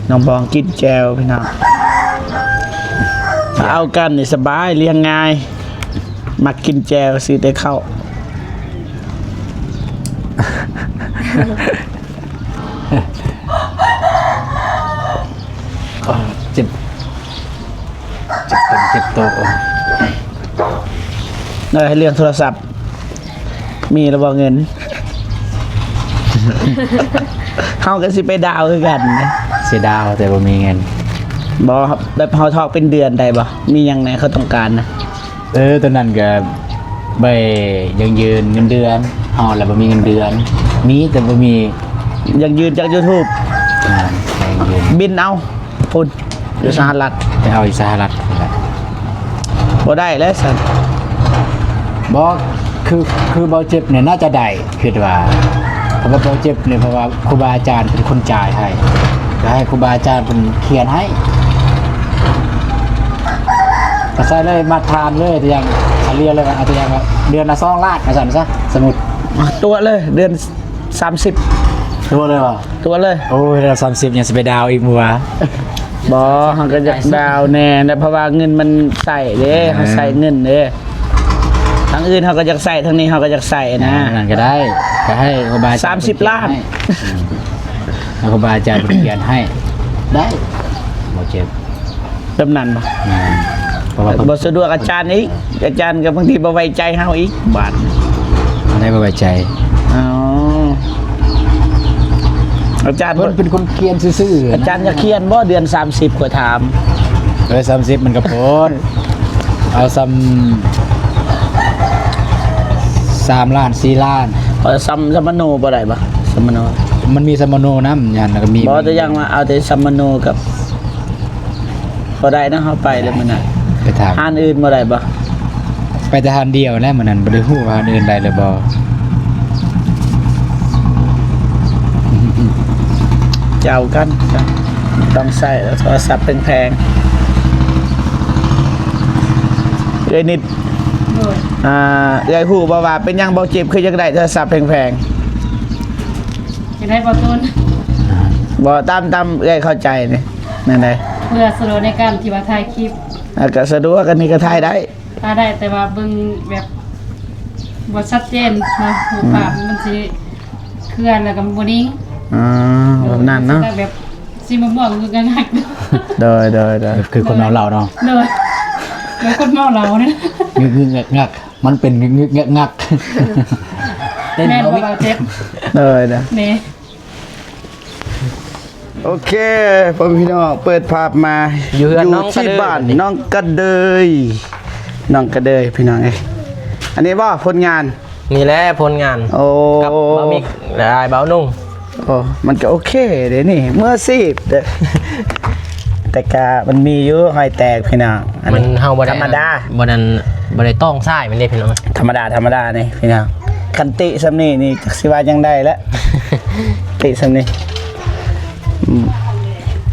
ນ້ອງບອງກິນແຈ່ວພີ່ນ້ອງ ມາເອົາກັນນີ້ສະບາຍ ລ້ຽງງ່າຍ ມັກກິນແຈ່ວ ຊື້ແຕ່ເຂົ້າ. ເຈັບ ເຈັບຕົນເຈັບໂຕ. ເອີ ເລື່ອງໂທລະສັບ ມີແລ້ວບໍ່ເງິນ? ເຮົາກໍຊິໄປດາວຄືກັນ. ຊິດາວແຕ່ບໍ່ມີເງິນ. ບໍ່ ແບບເຮົາທອກເປັນເດືອນໄດ້ບໍ່? ມີຫຍັງແດ່ເຂົາຕ້ອງການນະ? ເອີ ຕອນນັ້ນກໍໄປຢັ້ງຢືນເງິນເດືອນເຮົາ ແລ້ວບໍ່ມີເງິນເດືອນ. ມີແຕ່ບໍ່ມີ ຢັ້ງຢືນຈາກ YouTube ອ່າ ຢັ້ງຢືນ ບິນເອົາ ພຸ້ນ ຢູ່ສະຫະລັດ. ໄປເອົາຢູ່ສະຫະລັດພຸ້ນແຫຼະ. ບໍ່ໄດ້ແລ້ວຊັ້ນ. ບໍ່ ຄື ຄືເບົາເຈັບນີ້ໜ້າຈະໄດ້ ຄິດວ່າ. ເພາະວ່າເບົາເຈັບນີ້ ເພາະວ່າຄູບາອາຈານເປັນຄົນຈ່າຍໃຫ້ ກໍໃຫ້ຄູບາອາຈານເພິ່ນຂຽນໃຫ້. ກໍໃສ່ເລີຍ ມາດຖານເລີຍ ຕົວຢ່າງ ສະເລ່ຍເລີຍ ເອົາຕົວຢ່າງວ່າເດືອນລະສອງລ້ານ ວ່າຊັ້ນຊະ ສົມມຸດ. ຕົວະເລີຍ ເດືອນ ສາມສິບ ຕົວະເລີຍບໍ່? ຕົວະເລີຍ. ໂອ້ຍ ລະສາມສິບ ຍັງຊິໄປດາວອີກບໍ່ວະ? ບໍ່ ເຮົາກໍຢາກດາວແດ່ນະ ເພາະວ່າເງິນມັນໃຊ້ເດ້. ເອີ ເຮົາໃຊ້ເງິນເດ້ ທາງອື່ນເຮົາກໍຢາກໃຊ້ ທາງນີ້ເຮົາກໍຢາກໃຊ້ນະ. ເອີ ນັ້ນກໍໄດ້ ກໍໃຫ້ຄູບາອາຈານ ສາມສິບລ້ານ ເພິ່ນຂຽນໃຫ້. ອືມ ໃຫ້ຄູບາອາຈານເພິ່ນຂຽນໃຫ້ ໄດ້ ບໍ່ເຈັບ. ແບບນັ້ນບໍ່? ແມ່ນ ເພາະວ່າເພິ່ນ ບໍ່ສະດວກອາຈານອີກ ອາຈານກໍບາງທີບໍ່ໄວ້ໃຈເຮົາອີກ ບາດ ອັນໃດບໍ່ໄວ້ໃຈ? ອໍ ອາຈານ ເພິ່ນເປັນຄົນຂຽນຊື່ໆ ອາຈານຢາກຂຽນບໍ່ ເດືອນສາມສິບ ຂ້ອຍຖາມ. ເອີ ສາມສິບມັນກໍໂພດ ເອົາຊ່ຳ ສາມລ້ານ ສີ່ລ້ານ. ເອີ ຊ່ຳ ຊ່ຳມະໂນບໍ່ໄດ້ບໍ່? ຊ່ຳມະໂນ ມັນມີຊ່ຳມະໂນນຳ ຍານ ແລ້ວກໍມີ ບໍ່ ແຕ່ຢ່າງວ່າເອົາແຕ່ຊ່ຳມະໂນກັບ ບໍ່ໄດ້ນະ ເຮົາໄປແລ້ວມື້ນັ້ນ ໄປຖາມຮ້ານອື່ນບໍ່ໄດ້ບໍ່? ໄປແຕ່ຮ້ານດຽວແຫຼະມື້ນັ້ນ ບໍ່ໄດ້ຮູ້ວ່າຮ້ານອື່ນໄດ້ຫຼືບໍ່. ເຈົ້າກັນ ຕ້ອງໃຊ້ໂທລະສັບແພງໆ. ເອື້ອຍນິດ ໂດຍ ອ່າ ເອື້ອຍຮູ້ບໍ່ວ່າເປັນຫຍັງບໍ່ເຈັບ ຄືຢາກໄດ້ໂທລະສັບແພງໆ? ຢາກໄດ້ບໍ່ຕູນ? ບໍ່ ຕາມ ຕາມເອື້ອຍເຂົ້າໃຈນີ້ ແນວໃດ? ເພື່ອສະດວກໃນການທີ່ວ່າຖ່າຍຄລິບ. ອ່າ ກໍສະດວກ ອັນນີ້ກໍຖ່າຍໄດ້ ຖ່າຍໄດ້ ແຕ່ວ່າເບິ່ງແບບບໍ່ຊັດເຈນເນາະ ຮູບພາບມັນຊິເຄື່ອນ ແລ້ວກໍບໍ່ນິ່ງ. ອໍ ແບບນັ້ນເນາະ ແບບສີມ່ວງໆ ງຶກໆ ງັກໆ. ໂດຍ ໂດຍ ໂດຍ ແບບຄືຄົນເມົາເຫຼົ້າເນາະ. ໂດຍ ແບບຄົນເມົາເຫຼົ້ານີ້ ງຶກໆ ງັກໆ ມັນເປັນງຶກໆ ງັກໆ. ເຕັ້ນ ແມ່ນບໍ່ ບໍ່ມີ ບາດເຈັບ. ໂດຍ ໂດຍ ນີ້. ໂອເຄ ພໍ່ແມ່ພີ່ນ້ອງ ເປີດພາບມາ ຢູ່ເຮືອນ ຢູ່ທີ່ບ້ານນ້ອງກະເດີຍ ນ້ອງກະເດີຍ ພີ່ນ້ອງເອີຍ. ອັນນີ້ບໍ່ຜົນງານ? ນີ້ແຫຼະຜົນງານ. ໂອ້ ກັບບ່າວມິກ ແລະ ອ້າຍບ່າວນຸ່ງ. ໂອ້ ມັນກໍໂອເຄເດ້ນີ້ ມືອາຊີບເດ້. ແຕ່ກະມັນມີຢູ່ຮອຍແຕກ ພີ່ນ້ອງ ອັນນີ້ມັນ ເຮົາບໍ່ໄດ້ ທຳມະດາ ບໍ່ນັ້ນ ບໍ່ໄດ້ຕ້ອງຊາຍມັນເດ້ ພີ່ນ້ອງ. ທຳມະດາ ທຳມະດານີ້ ພີ່ນ້ອງ. ຄັນຕິສ່ຳນີ້ນີ້ ຈັກຊິວ່າຈັ່ງໃດແລ້ວ ຕິສ່ຳນີ້. ອືມ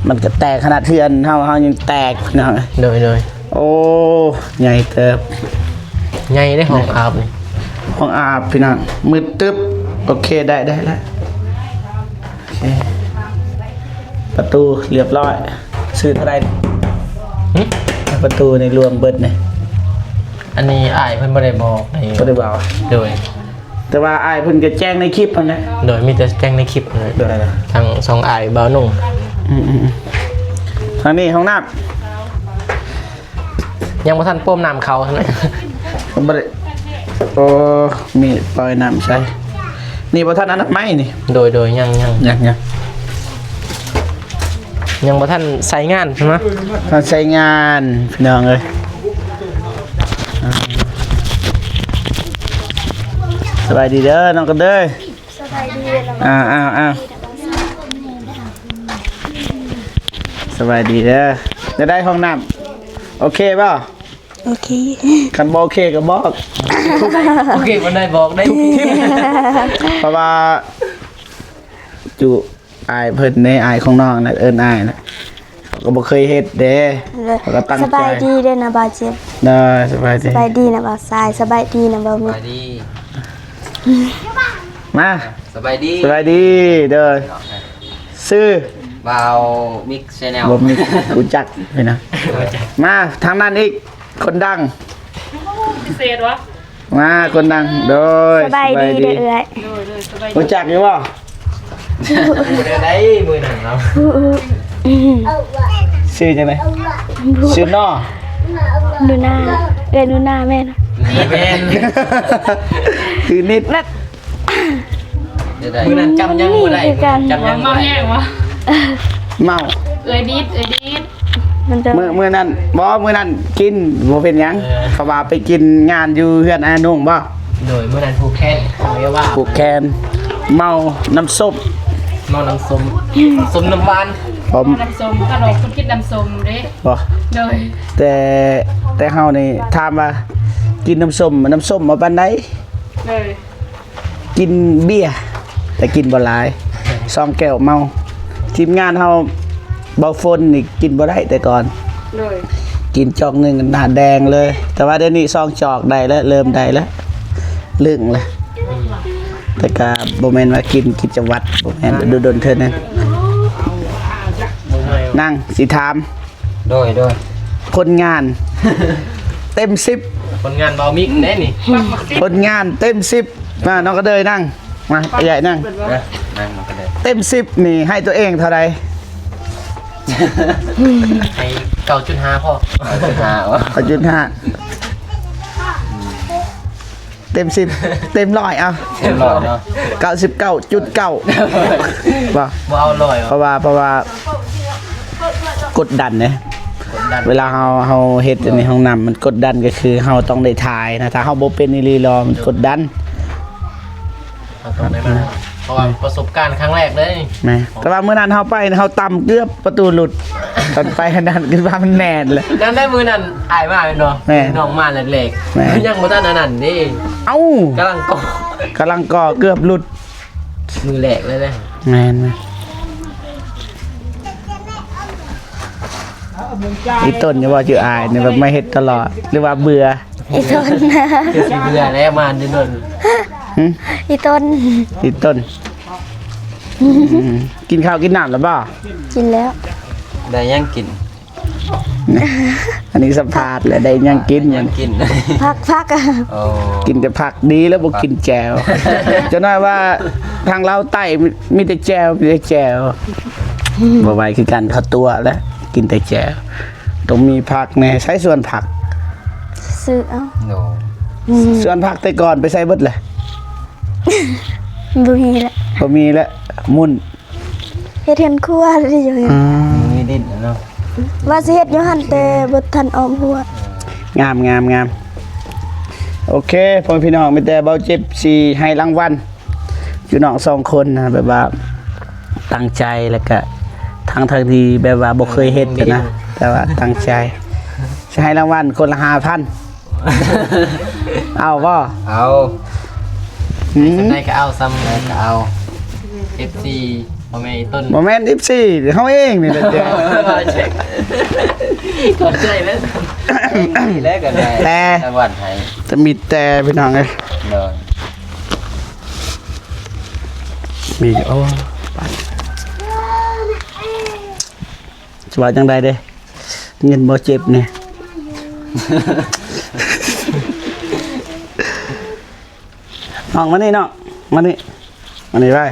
ມັນກໍແຕກຂະໜາດເຮືອນເຮົາ ເຮົາຍັງແຕກ ພີ່ນ້ອງ. ໂດຍ ໂດຍ. ໂອ້ ໃຫຍ່ເຕີບ ໃຫຍ່ເດ້ຫ້ອງອາບນີ້ ຫ້ອງອາບ ພີ່ນ້ອງ. ມືດຕຶບ. ໂອເຄ ໄດ້ ໄດ້ແລ້ວ. ໂອເຄ ປະຕູລຽບຮ້ອຍ. ຊື້ເທົ່າໃດ? ຫຶ? ປະຕູນີ້ລວມເບິດນີ້. ອັນນີ້ອ້າຍເພິ່ນບໍ່ໄດ້ບອກໃຫ້ ບໍ່ໄດ້ເວົ້າ. ໂດຍ ແຕ່ວ່າອ້າຍເພິ່ນກໍແຈ້ງໃນຄລິບຫັ້ນແຫຼະ. ໂດຍ ມີແຕ່ແຈ້ງໃນຄລິບເລີຍ. ໂດຍ ທັງສອງອ້າຍບ່າວນຸ່ງ. ອືມໆໆ ທາງນີ້ຫ້ອງນ້ຳ. ຍັງບໍ່ທັນປ້ອມນ້ຳເຂົ້າຫັ້ນນະ. ບໍ່ໄດ້ ໂອ້ ມີປ່ອຍນ້ຳໃສ່. ນີ້ບໍ່ທັນອະນາໄມນີ້. ໂດຍ ໂດຍ ຍັງ ຍັງ ຍັງ ຍັງ ຍັງບໍ່ທັນໃຊ້ງານໃຊ່ໄໝ? ທັນໃຊ້ງານ ພີ່ນ້ອງເອີຍ. ສະບາຍດີເດີນ້ອງກັນເດີ. ສະບາຍດີ. ອ້າວ ອ້າວ ອ້າວ ສະບາຍດີເດີ. ໄດ້ ຫ້ອງນ້ຳໂອເຄບໍ່? ໂອເຄ. ຄັນບໍ່ໂອເຄກໍບອກ. ໂອເຄບໍ່ໄດ້ບອກໄດ້. ເພາະວ່າຈຸ ອາຍເພິ່ນເດ້ ອາຍຂອງນ້ອງນະ ເອີ້ນອາຍນະ ເຂົາກໍບໍ່ເຄີຍເຮັດເດ້. ເຂົາກໍຕັ້ງໃຈ. ສະບາຍດີເດ້ນະບ່າວເຈັບ. ໂດຍ ສະບາຍດີ. ສະບາຍດີນະບ່າວຊາຍ. ສະບາຍດີນະບ່າວມິກ. ສະບາຍດີ. ມາ ສະບາຍດີ. ສະບາຍດີ. ໂດຍ. ຊື່ ບ່າວມິກແຊນແນວ. ບໍ່ມີ ຮູ້ຈັກນີ້ນະ. ມາທາງນັ້ນອີກ ຄົນດັງ. ພິເສດຫວາ? ມາ ຄົນດັງ. ໂດຍ ສະບາຍດີເດີ້ເອື້ອຍ. ໂດຍ ໂດຍ ສະບາຍດີ. ຮູ້ຈັກຢູ່ບໍ່? ຮູ້ແນວໃດມື້ນັ້ນເນາະ. ຊື່ຈັ່ງໃດ? ຊື່ນໍ ນູນາ. ເອື້ອຍນູນາແມ່ນ. ແມ່ນ ຄືນິດ ແບບ ມື້ນັ້ນຈຳຫຍັງບໍ່ໄດ້ ຄືກັນ ຈຳຫຍັງບໍ່ໄດ້ ເມົາແຮງວະ ເມົາ ເອື້ອຍດິດ ເອື້ອຍດິດ ມັນຈະ ມື້ ມື້ນັ້ນບໍ່ ມື້ນັ້ນກິນບໍ່ເປັນຫຍັງ ເອີ ເຂົາວ່າໄປກິນງານຢູ່ເຮືອນອ້ານຸງບໍ່? ໂດຍ ມື້ນັ້ນຜູກແຂນ ເຂົາເອີ້ນວ່າຜູກແຂນ ເມົານ້ຳສົ້ມ ເມົານ້ຳສົ້ມ ສົ້ມນ້ຳຫວານ ເມົານ້ຳສົ້ມ ຂະໜົມຄົນກິນນ້ຳສົ້ມເດ້ ບໍ່ ໂດຍ ແຕ່ ແຕ່ເຮົານີ້ຖາມວ່າກິນນ້ຳສົ້ມ ນ້ຳສົ້ມເອົາປານໃດ? ໂດຍ ກິນເບຍ ແຕ່ກິນບໍ່ຫຼາຍ ສອງແກ້ວເມົາ ທີມງານເຮົາ ເບົາຝົນນີ້ກິນບໍ່ໄດ້ແຕ່ກ່ອນ ໂດຍ ກິນຈອກໜຶ່ງໜ້າແດງເລີຍ ແຕ່ວ່າດຽວນີ້ສອງຈອກໄດ້ແລ້ວ ເລີ່ມໄດ້ແລ້ວ ລຶ້ງແລ້ວ ອືມ ແຕ່ກະບໍ່ແມ່ນວ່າກິນກິດຈະວັດ ບໍ່ແມ່ນ ດົນໆເທື່ອໜຶ່ງ ນັ່ງ ຊິຖາມ ໂດຍ ໂດຍ ຜົນງານ ເຕັມສິບ ຜົນງານເບົາມິກເດ້ນີ້ ຜົນງານເຕັມສິບ ມາ ນ້ອງກະເດີຍນັ່ງ ມາ ໃຫຍ່ນັ່ງ ເອີ ນັ່ງ ນ້ອງກະເດີຍ ເຕັມສິບນີ້ໃຫ້ຕົວເອງເທົ່າໃດ? ໃຫ້ເກົ້າຈຸດຫ້າພໍ ເກົ້າຈຸດຫ້າ ເກົ້າຈຸດຫ້າ ເຕັມສິບ ເຕັມຮ້ອຍ ເອົາ ເຕັມຮ້ອຍເນາະ ເກົ້າສິບເກົ້າຈຸດເກົ້າ ບໍ່ ບໍ່ເອົາຮ້ອຍ ເພາະວ່າ ເພາະວ່າກົດດັນເດ້ ກົດດັນ ເວລາເຮົາ ເຮົາເຮັດຢູ່ໃນຫ້ອງນ້ຳ ມັນກົດດັນ ກໍຄືເຮົາຕ້ອງໄດ້ຖ່າຍນະ ຖ້າເຮົາບໍ່ເປັນອີ່ຫຼີລະມັນກົດດັນ ເຮົາຕ້ອງໄດ້ມາ ເພາະວ່າປະສົບການຄັ້ງແລກເລີຍ ແມ່ນ ແຕ່ວ່າມື້ນັ້ນເຮົາໄປ ເຮົາຕຳເກືອບປະຕູຫຼຸດ ຕອນໄປອັນນັ້ນ ຄິດວ່າມັນແໜ້ນແຫຼະ ນັ້ນແຫຼະ ມື້ນັ້ນອ້າຍມາແມ່ນບໍ່? ແມ່ນ ນ້ອງມາແລກໆ ແມ່ນ ຍັງບໍ່ທັນອັນນັ້ນເດ້ ເອົ້າ ກຳລັງກໍ່ ກຳລັງກໍ່ເກືອບຫຼຸດ ມື້ແລກເລີຍເດ້ ແມ່ນ ອີ່ຕົນ ຢ່າວ່າຊື່ອ້າຍນີ້ ແບບມາເຮັດຕະຫຼອດ ຫຼືວ່າເບື່ອ? ອີ່ຕົນ ຄືຊິເບື່ອແລ້ວ ມາດົນໆ ຫຶ? ອີ່ຕົນ ອີ່ຕົນ ອືມ ກິນເຂົ້າກິນນ້ຳແລ້ວບໍ່? ກິນແລ້ວ ໄດ້ຫຍັງກິນ? ອັນນີ້ສຳພາດແລ້ວ ໄດ້ຫຍັງກິນ? ຫຍັງກິນ? ຜັກ ຜັກ ໂອ້ ກິນແຕ່ຜັກ ດີແລ້ວບໍ່ກິນແຈ່ວ ຈັກໜ້ອຍວ່າທາງລາວໃຕ້ມີ ມີແຕ່ແຈ່ວ ມີແຕ່ແຈ່ວ ບໍ່ໄຫວຄືກັນ ເຂົ້າຕົວະແລ້ວ ກິນແຕ່ແຈ່ວ ຕ້ອງມີຜັກແດ່ ໃສສວນຜັກ? ຊື້ເອົາ ໂດຍ ອືມ ສວນຜັກແຕ່ກ່ອນໄປໃສເບິດແຫຼະ? ບໍ່ມີແລ້ວ ບໍ່ມີແລ້ວ ໝຸ່ນ ເຮັດເຮືອນຄົວຢູ່ ອືມ ມີດິນແລ້ວເນາະ ວ່າຊິເຮັດຢູ່ຫັ້ນ ແຕ່ບໍ່ທັນອ້ອມຮົ້ວ ງາມ ງາມ ງາມ ໂອເຄ ພໍ່ແມ່ພີ່ນ້ອງ ມີແຕ່ເບົາເຈັບຊິໃຫ້ລາງວັນ ຢູ່ນ້ອງສອງຄົນນະ ແບບວ່າຕັ້ງໃຈ ແລ້ວກະທັງໆທີ່ແບບວ່າບໍ່ເຄີຍເຮັດນະ ແຕ່ວ່າຕັ້ງໃຈ ຊິໃຫ້ລາງວັນຄົນລະຫ້າພັນ ເອົາບໍ່? ເອົາ ຫືມ ສ່ຳໃດກໍເອົາ ສ່ຳໃດກໍເອົາ ເອັຟຊີ ພໍ່ແມ່ອີ່ຕົນ ບໍ່ແມ່ນເອັຟຊີ ເຮົາເອງນີ້ແຫຼະ ຂອບໃຈແລ້ວ ແຕ່ ແຕ່ ແຕ່ມີແຕ່ ພີ່ນ້ອງເອີຍ ໂດຍ ມີ ໂອ້ ຊິວ່າຈັ່ງໃດເດ້ ເງິນບໍ່ເຈັບນີ້ ນ້ອງມານີ້ ນ້ອງມານີ້ ມານີ້ໄວ້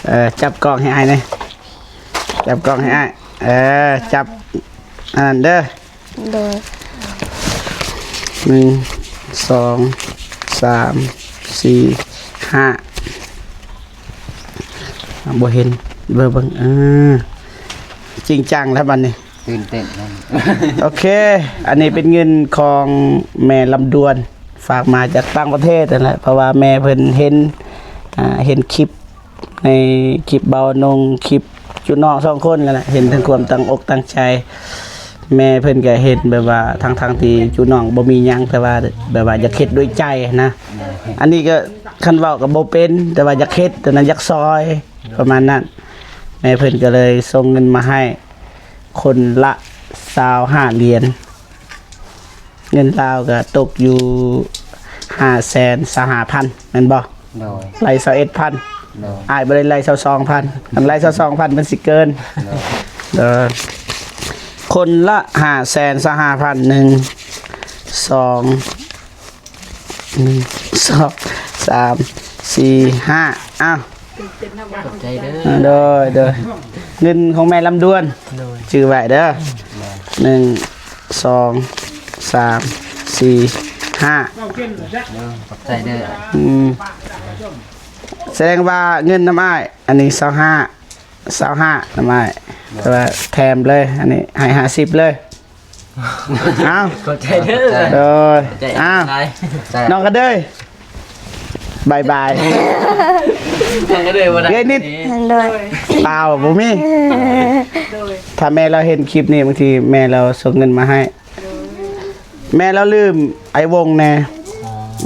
ເອີ ຈັບກ້ອງໃຫ້ອ້າຍແດ່ ຈັບກ້ອງໃຫ້ອ້າຍ ເອີ ຈັບອັນນັ້ນເດີ ໂດຍ ໜຶ່ງ ສອງ ສາມ ສີ່ ຫ້າ ອ່າ ບໍ່ເຫັນ ເບິ່ງ ເບິ່ງ ເອີ ຈິງຈັງແລ້ວບັດນີ້ ຕື່ນເຕັ້ນນຳ ໂອເຄ ອັນນີ້ເປັນເງິນຂອງແມ່ລຳດວນ ຝາກມາຈາກຕ່າງປະເທດນັ້ນແຫຼະ ເພາະວ່າແມ່ເພິ່ນເຫັນ ອ່າ ເຫັນຄລິບ ໃນຄລິບເບົານົງ ຄລິບຈຸນ້ອງສອງຄົນນັ້ນແຫຼະ ເຫັນເຖິງຄວາມຕັ້ງອົກຕັ້ງໃຈ ແມ່ເພິ່ນກໍເຫັນແບບວ່າ ທັງໆທີ່ຈຸນ້ອງບໍ່ມີຫຍັງ ແຕ່ວ່າແບບວ່າຢາກເຮັດດ້ວຍໃຈນະ ອັນນີ້ກໍຄັນເວົ້າກໍບໍ່ເປັນ ແຕ່ວ່າຢາກເຮັດ ຕອນນັ້ນຢາກຊ່ອຍ ປະມານນັ້ນ ແມ່ເພິ່ນກໍເລີຍສົ່ງເງິນມາໃຫ້ຄົນລະຊາວຫ້າຫຼຽນ. ເງິນລາວກໍຕົກຢູ່ຫ້າແສນຊາວຫ້າພັນ ແມ່ນບໍ່? ໂດຍ ໄລ່ຊາວເອັດພັນ ໂດຍ ອ້າຍບໍ່ໄດ້ໄລ່ຊາວສອງພັນ ຄັນໄລ່ຊາວສອງພັນມັນຊິເກີນ ໂດຍ ເອີ ຄົນລະຫ້າແສນຊາວຫ້າພັນ ໜຶ່ງ ສອງ ໜຶ່ງ ສອງ ສາມ ສີ່ ຫ້າ ອ້າວ ຂອບໃຈເດີ ໂດຍ ໂດຍ ເງິນຂອງແມ່ລຳດວນ ໂດຍ ຈື່ໄວ້ເດີ ໜຶ່ງ ສອງ ສາມ ສີ່ ຫ້າ ເອີ ຂອບໃຈເດີ. ອືມ ສະແດງວ່າເງິນນຳອ້າຍ ອັນນີ້ຊາວຫ້າ ຊາວຫ້ານຳອ້າຍ ແຕ່ວ່າແຖມເລີຍ ອັນນີ້ໃຫ້ຫ້າສິບເລີຍ. ເອົ້າ ຂອບໃຈເດີ. ໂດຍ ຂອບໃຈ ອ້າວ ຫຼາຍ ນ້ອງກະເດີຍ ບາຍບາຍ. ນ້ອງກະເດີຍບໍ່ໄດ້ ເອື້ອຍນິດ ໂດຍ ເປົ່າ ບໍ່ມີ. ໂດຍ ຖ້າແມ່ລາວເຫັນຄລິບນີ້ ບາງທີແມ່ລາວສົ່ງເງິນມາໃຫ້. ໂດຍ ແມ່ລາວລືມອ້າຍວົງແດ່.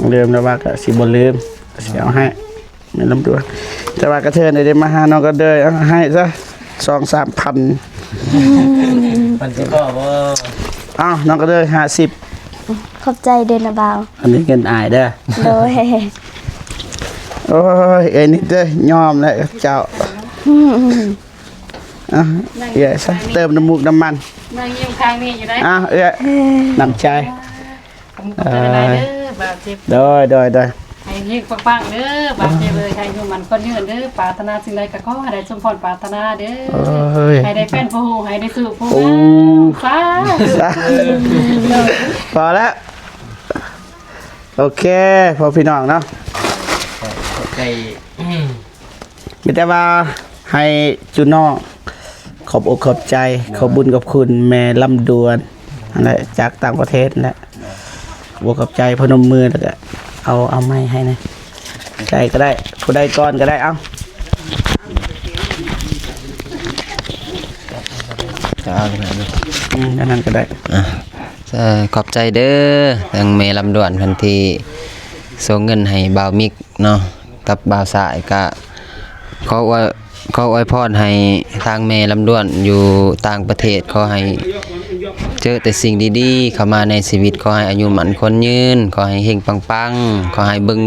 ອໍ ລືມ ແຕ່ວ່າກະຊິບໍ່ລືມ ກະຊິເອົາໃຫ້. ແມ່ນລຳດວນ ແຕ່ວ່າກະເທີນໄດ້ມາຫານ້ອງກະເດີຍ ເອົາໃຫ້ຊະສອງສາມພັນ. ມັນຊິພໍບໍ່? ເອົ້າ ນ້ອງກະເດີຍ ຫ້າສິບ. ຂອບໃຈເດີນະບ່າວ. ອັນນີ້ເງິນອ້າຍເດີ. ໂດຍ ໂອ້ຍ ເອີຍນິດເດີຍ ຍອມແລ້ວເຈົ້າ. ອືມ ອ່ະ ເອື້ອຍຊະ ເຕີມນ້ຳມູກນ້ຳມັນ ນັ່ງຍິ້ມຂ້າງນີ້ຢູ່ໄດ໋. ອ່ະ ເອື້ອຍ ນ້ຳໃຈ. ຂອບໃຈຫຼາຍໆເດີ ບາດເຈັບ. ໂດຍ ໂດຍ ໂດຍ ໃຫ້ເຮັງປັງໆເດີ ບາດເຈັບເອີຍ. ໃຫ້ອາຍຸໝັ້ນຂວັນຍືນເດີ ປາດຖະໜາສິ່ງໃດກະຂໍໃຫ້ໄດ້ສົມພອນປາດຖະໜາເດີ. ໂອ້ຍ ໃຫ້ໄດ້ແຟນຜູ້ຮູ້ ໃຫ້ໄດ້ສູ້ຜູ້ງາມ. ໂອ້ ສາທຸ ສາທຸ. ພໍແລ້ວ ໂອເຄ ພໍ່ພີ່ນ້ອງເນາະ ຂອບໃຈ. ມີແຕ່ວ່າໃຫ້ຈຸນ້ອງຂອບອົກຂອບໃຈ ຂອບບຸນຂອບຄຸນແມ່ລຳດວນຫັ້ນແຫຼະ ຈາກຕ່າງປະເທດຫັ້ນແຫຼະ. ຂອບອົກຂອບໃຈ ພະນົມມື ແລ້ວກະເອົາ ເອົາໄມ້ໃຫ້ນະ ໃຈກະໄດ້ ຜູ້ໃດກ່ອນກະໄດ້. ເອົາ ຈະເອົາ ອືມ ອັນນັ້ນກະໄດ້. ອ່ະ ເອີ ຂອບໃຈເດີ ທາງແມ່ລຳດວນເພິ່ນທີ່ສົ່ງເງິນໃຫ້ບ່າວມິກເນາະ ກັບບ່າວຊາຍ. ກະຂໍອວຍ ຂໍອວຍພອນໃຫ້ທາງແມ່ລຳດວນຢູ່ຕ່າງປະເທດ ຂໍໃຫ້ເຈີແຕ່ສິ່ງດີໆເຂົ້າມາໃນຊີວິດ. ຂໍໃຫ້ອາຍຸໝັ້ນຂວັນຍືນ ຂໍໃຫ້ເຮັງປັງໆ ຂໍໃຫ້ເບິ່ງ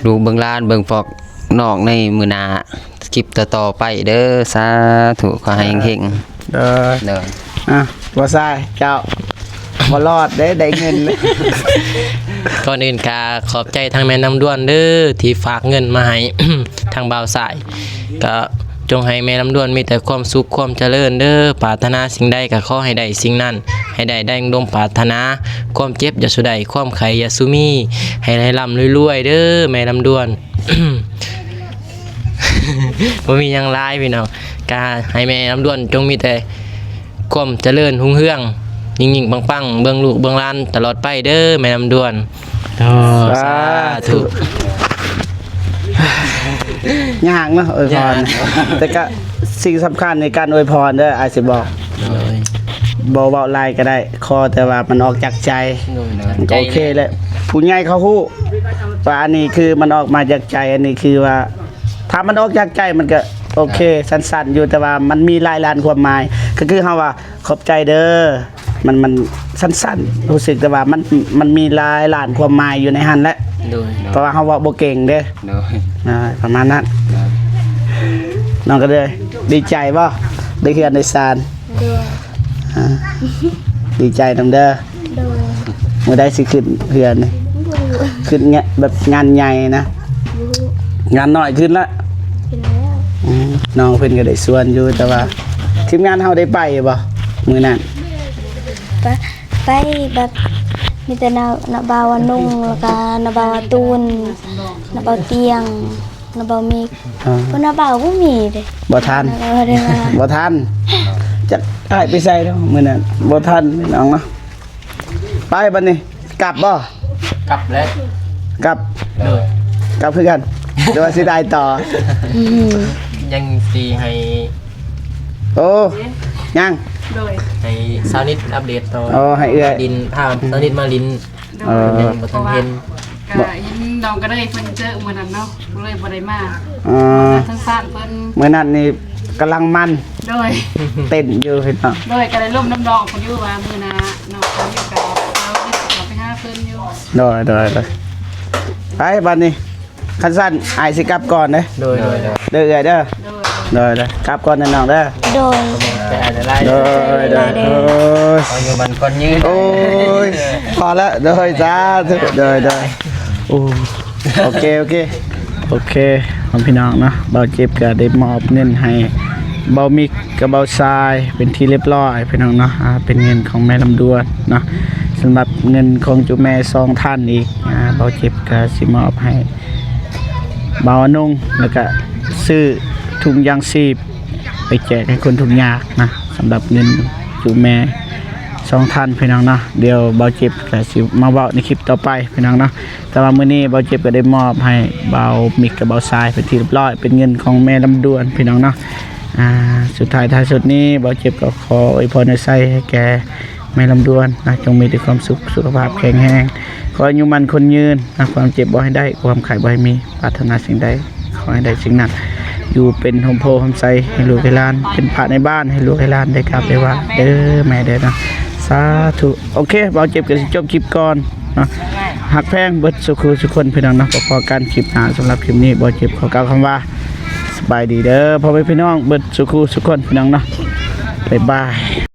ລູກເບິ່ງຫຼານ ເບິ່ງພວກນ້ອງໃນມື້ໜ້າ ຄລິບຕໍ່ໆໄປເດີ. ສາທຸ ຂໍໃຫ້ເຮັງໆ. ໂດຍ ໂດຍ. ອ່ະ ບໍ່ຊາຍ ເຈົ້າ ບໍ່ລອດເດ້ ໄດ້ເງິນ. ກ່ອນອື່ນກະຂອບໃຈທາງແມ່ລຳດວນເດີ ທີ່ຝາກເງິນມາໃຫ້ທາງບ່າວຊາຍ. ກະຈົ່ງໃຫ້ແມ່ລຳດວນມີແຕ່ຄວາມສຸກຄວາມຈະເລີນເດີ ປາດຖະໜາສິ່ງໃດກະຂໍໃຫ້ໄດ້ສິ່ງນັ້ນ ໃຫ້ໄດ້ດັ່ງສົມປາດຖະໜາ. ຄວາມເຈັບຢ່າສູ່ໄດ້ ຄວາມໄຂ້ຢ່າສູ່ມີ ໃຫ້ໄດ້ລ່ຳລວຍໆເດີແມ່ລຳດວນ. ບໍ່ມີຫຍັງຫຼາຍພີ່ນ້ອງ ກະໃຫ້ແມ່ລຳດວນຈົ່ງມີແຕ່ຄວາມຈະເລີນຮຸ່ງເຮືອງ ຍິ່ງໆປັງໆ ເບິ່ງລູກເບິ່ງຫຼານຕະຫຼອດໄປເດີແມ່ລຳດວນ. ໂອ້ ສາທຸ ສາທຸ. ຍາກເນາະ ອວຍພອນ ຍາກ ແຕ່ກະສິ່ງສຳຄັນໃນການອວຍພອນເດີ ອ້າຍຊິບອກ ໂດຍ ບໍ່ເວົ້າຫຼາຍກະໄດ້ ຂໍແຕ່ວ່າມັນອອກຈາກໃຈ ໂດຍ ໂດຍ ມັນກະໂອເຄແຫຼະ. ຜູ້ໃຫຍ່ເຂົາຮູ້ວ່າອັນນີ້ຄືມັນອອກມາຈາກໃຈ ອັນນີ້ຄືວ່າ ຖ້າມັນອອກຈາກໃຈມັນກະໂອເຄ ສັ້ນໆຢູ່ ແຕ່ວ່າມັນມີຫຼາຍລ້ານຄວາມໝາຍ. ກະຄືເຮົາວ່າ ຂອບໃຈເດີ ມັນ ມັນສັ້ນໆ ຮູ້ສຶກແຕ່ວ່າມັນ ມັນມີຫຼາຍລ້ານຄວາມໝາຍຢູ່ໃນຫັ້ນແຫຼະ. ໂດຍ ໂດຍ ເພາະວ່າເຮົາເວົ້າບໍ່ເກັ່ງເດ້. ໂດຍ ອ່າ ປະມານນັ້ນ. ໂດຍ ນ້ອງກະເດີຍ ດີໃຈບໍ່ ໄດ້ເຮືອນໄດ້ຊານ? ໂດຍ ອ່າ ດີໃຈນຳເດີ. ໂດຍ ມື້ໃດຊິຂຶ້ນເຮືອນນີ້? ບໍ່ຮູ້ ຂຶ້ນງະ ແບບງານໃຫຍ່ນະ? ບໍ່ຮູ້ ງານນ້ອຍຂຶ້ນລະ? ຂຶ້ນແລ້ວ. ອືມ ນ້ອງເພິ່ນກະໄດ້ຊວນຢູ່ ແຕ່ວ່າທີມງານເຮົາໄດ້ໄປບໍ່ມື້ນັ້ນ? ໄປ ໄປແບບ ມີແຕ່ນ້າ ນ້າບ່າວອານົງ ແລ້ວກະນ້າບ່າວອາຕູນ ນ້າບ່າວຕຽງ ນ້າບ່າວມິກ. ອ່າ ເພິ່ນວ່າບ່າວບໍ່ມີເດ້ ບໍ່ທັນ ເອີ ບໍ່ໄດ້ມາ ບໍ່ທັນ. ຈັກອ້າຍໄປໃສເນາະມື້ນັ້ນ ບໍ່ທັນພີ່ນ້ອງເນາະ. ໄປບັດນີ້ ກັບບໍ່? ກັບແລ້ວ ກັບ. ໂດຍ ກັບຄືກັນ ຫຼືວ່າຊິໄດ້ຕໍ່? ອືມ ຍັງຊິໃຫ້ ໂອ້ ຍັງ. ໂດຍ ໃຫ້ສາວນິດອັບເດດຕໍ່. ອໍ ໃຫ້ເອື້ອຍ ດິນ ພາສາວນິດມາຫຼິ້ນ. ໂດຍ ເອີ ຍັງບໍ່ທັນເຫັນ ກະເຫັນນ້ອງກະເລີຍເພິ່ນເຈີມື້ນັ້ນເນາະ ກະເລີຍບໍ່ໄດ້ມາ. ອໍ ທາງຊານເພິ່ນ ມື້ນັ້ນນີ້ກຳລັງມັນ ໂດຍ ເຕັ້ນຢູ່ພີ່ນ້ອງ. ໂດຍ ກະໄດ້ລົມນຳນ້ອງເພິ່ນຢູ່ວ່າມື້ໜ້ານ້ອງກະມີໂອກາດ ເຮົາຊິເຂົ້າໄປຫາເພິ່ນຢູ່. ໂດຍ ໂດຍ ໂດຍ. ໄປບັດນີ້ ຄັນຊັ້ນ ອ້າຍຊິກັບກ່ອນເດ້. ໂດຍ ໂດຍ ໂດຍ ເດີເອື້ອຍເດີ. ໂດຍ ໂດຍ ກັບກ່ອນເດີນ້ອງເດີ. ໂດຍ ໂດຍ ໂດຍ ໂດຍ ໂດຍ ໂດຍ ຂໍໃຫ້ຢູ່ໝັ້ນຂວັນຍືນ. ໂອ້ຍ ພໍລະ ໂດຍ ສາທຸ. ໂດຍ ໂດຍ ໂອ້ ໂອເຄ ໂອເຄ ໂອເຄ ພີ່ນ້ອງເນາະ ບ່າວເຈັບກະໄດ້ມອບເງິນໃຫ້ບ່າວມິກກັບບ່າວຊາຍເປັນທີ່ລຽບຮ້ອຍພີ່ນ້ອງເນາະ. ອ່າ ເປັນເງິນຂອງແມ່ລຳດວນເນາະ. ສຳລັບເງິນຂອງຈຸແມ່ສອງທ່ານອີກ ອ່າ ເບົາເຈັບກໍຊິມອບໃຫ້ເບົາອານົງ ແລ້ວກໍຊື້ທຸງຍາງຊີບໄປແຈກໃຫ້ຄົນທຸກຍາກນະ ສຳລັບເງິນຈຸແມ່ສອງທ່ານພີ່ນ້ອງເນາະ. ດຽວເບົາເຈັບກໍຊິມາເວົ້າໃນຄລິບຕໍ່ໄປພີ່ນ້ອງເນາະ. ແຕ່ວ່າມື້ນີ້ເບົາເຈັບກໍໄດ້ມອບໃຫ້ເບົາມິກກັບເບົາຊາຍເປັນທີ່ຮຽບຮ້ອຍ ເປັນເງິນຂອງແມ່ລຳດວນພີ່ນ້ອງເນາະ. ອ່າ ສຸດທ້າຍທ້າຍສຸດນີ້ ເບົາເຈັບກໍຂໍອວຍພອນອວຍໄຊໃຫ້ແກ່ແມ່ລຳດວນນະ ຈົ່ງມີແຕ່ຄວາມສຸກ ສຸຂະພາບແຂງແຮງ ຂໍອາຍຸໝັ້ນຂວັນຍືນນະ ຄວາມເຈັບບໍ່ໃຫ້ໄດ້ ຄວາມໄຂ້ບໍ່ໃຫ້ມີ ປາດຖະໜາສິ່ງໃດ ຂໍໃຫ້ໄດ້ສິ່ງນັ້ນ ຢູ່ເປັນຮົ່ມໂພຮົ່ມໄຊໃຫ້ລູກໃຫ້ຫຼານ ເປັນພະໃນບ້ານໃຫ້ລູກໃຫ້ຫຼານໄດ້ກາບໄດ້ໄຫວ້ເດີແມ່ເດີເນາະ ສາທຸ. ໂອເຄ ເບົາເຈັບກໍຊິຈົບຄລິບກ່ອນເນາະ. ຮັກແພງເບິດສູ່ຄູ່ສູ່ຄົນພີ່ນ້ອງເນາະ. ພໍ້ກັນຄລິບໜ້າ. ສຳລັບຄລິບນີ້ ເບົາເຈັບຂໍກ່າວຄຳວ່າ ສະບາຍດີເດີພໍ່ແມ່ພີ່ນ້ອງເບິດສູ່ຄູ່ສູ່ຄົນພີ່ນ້ອງເນາະ. ບາຍບາຍ.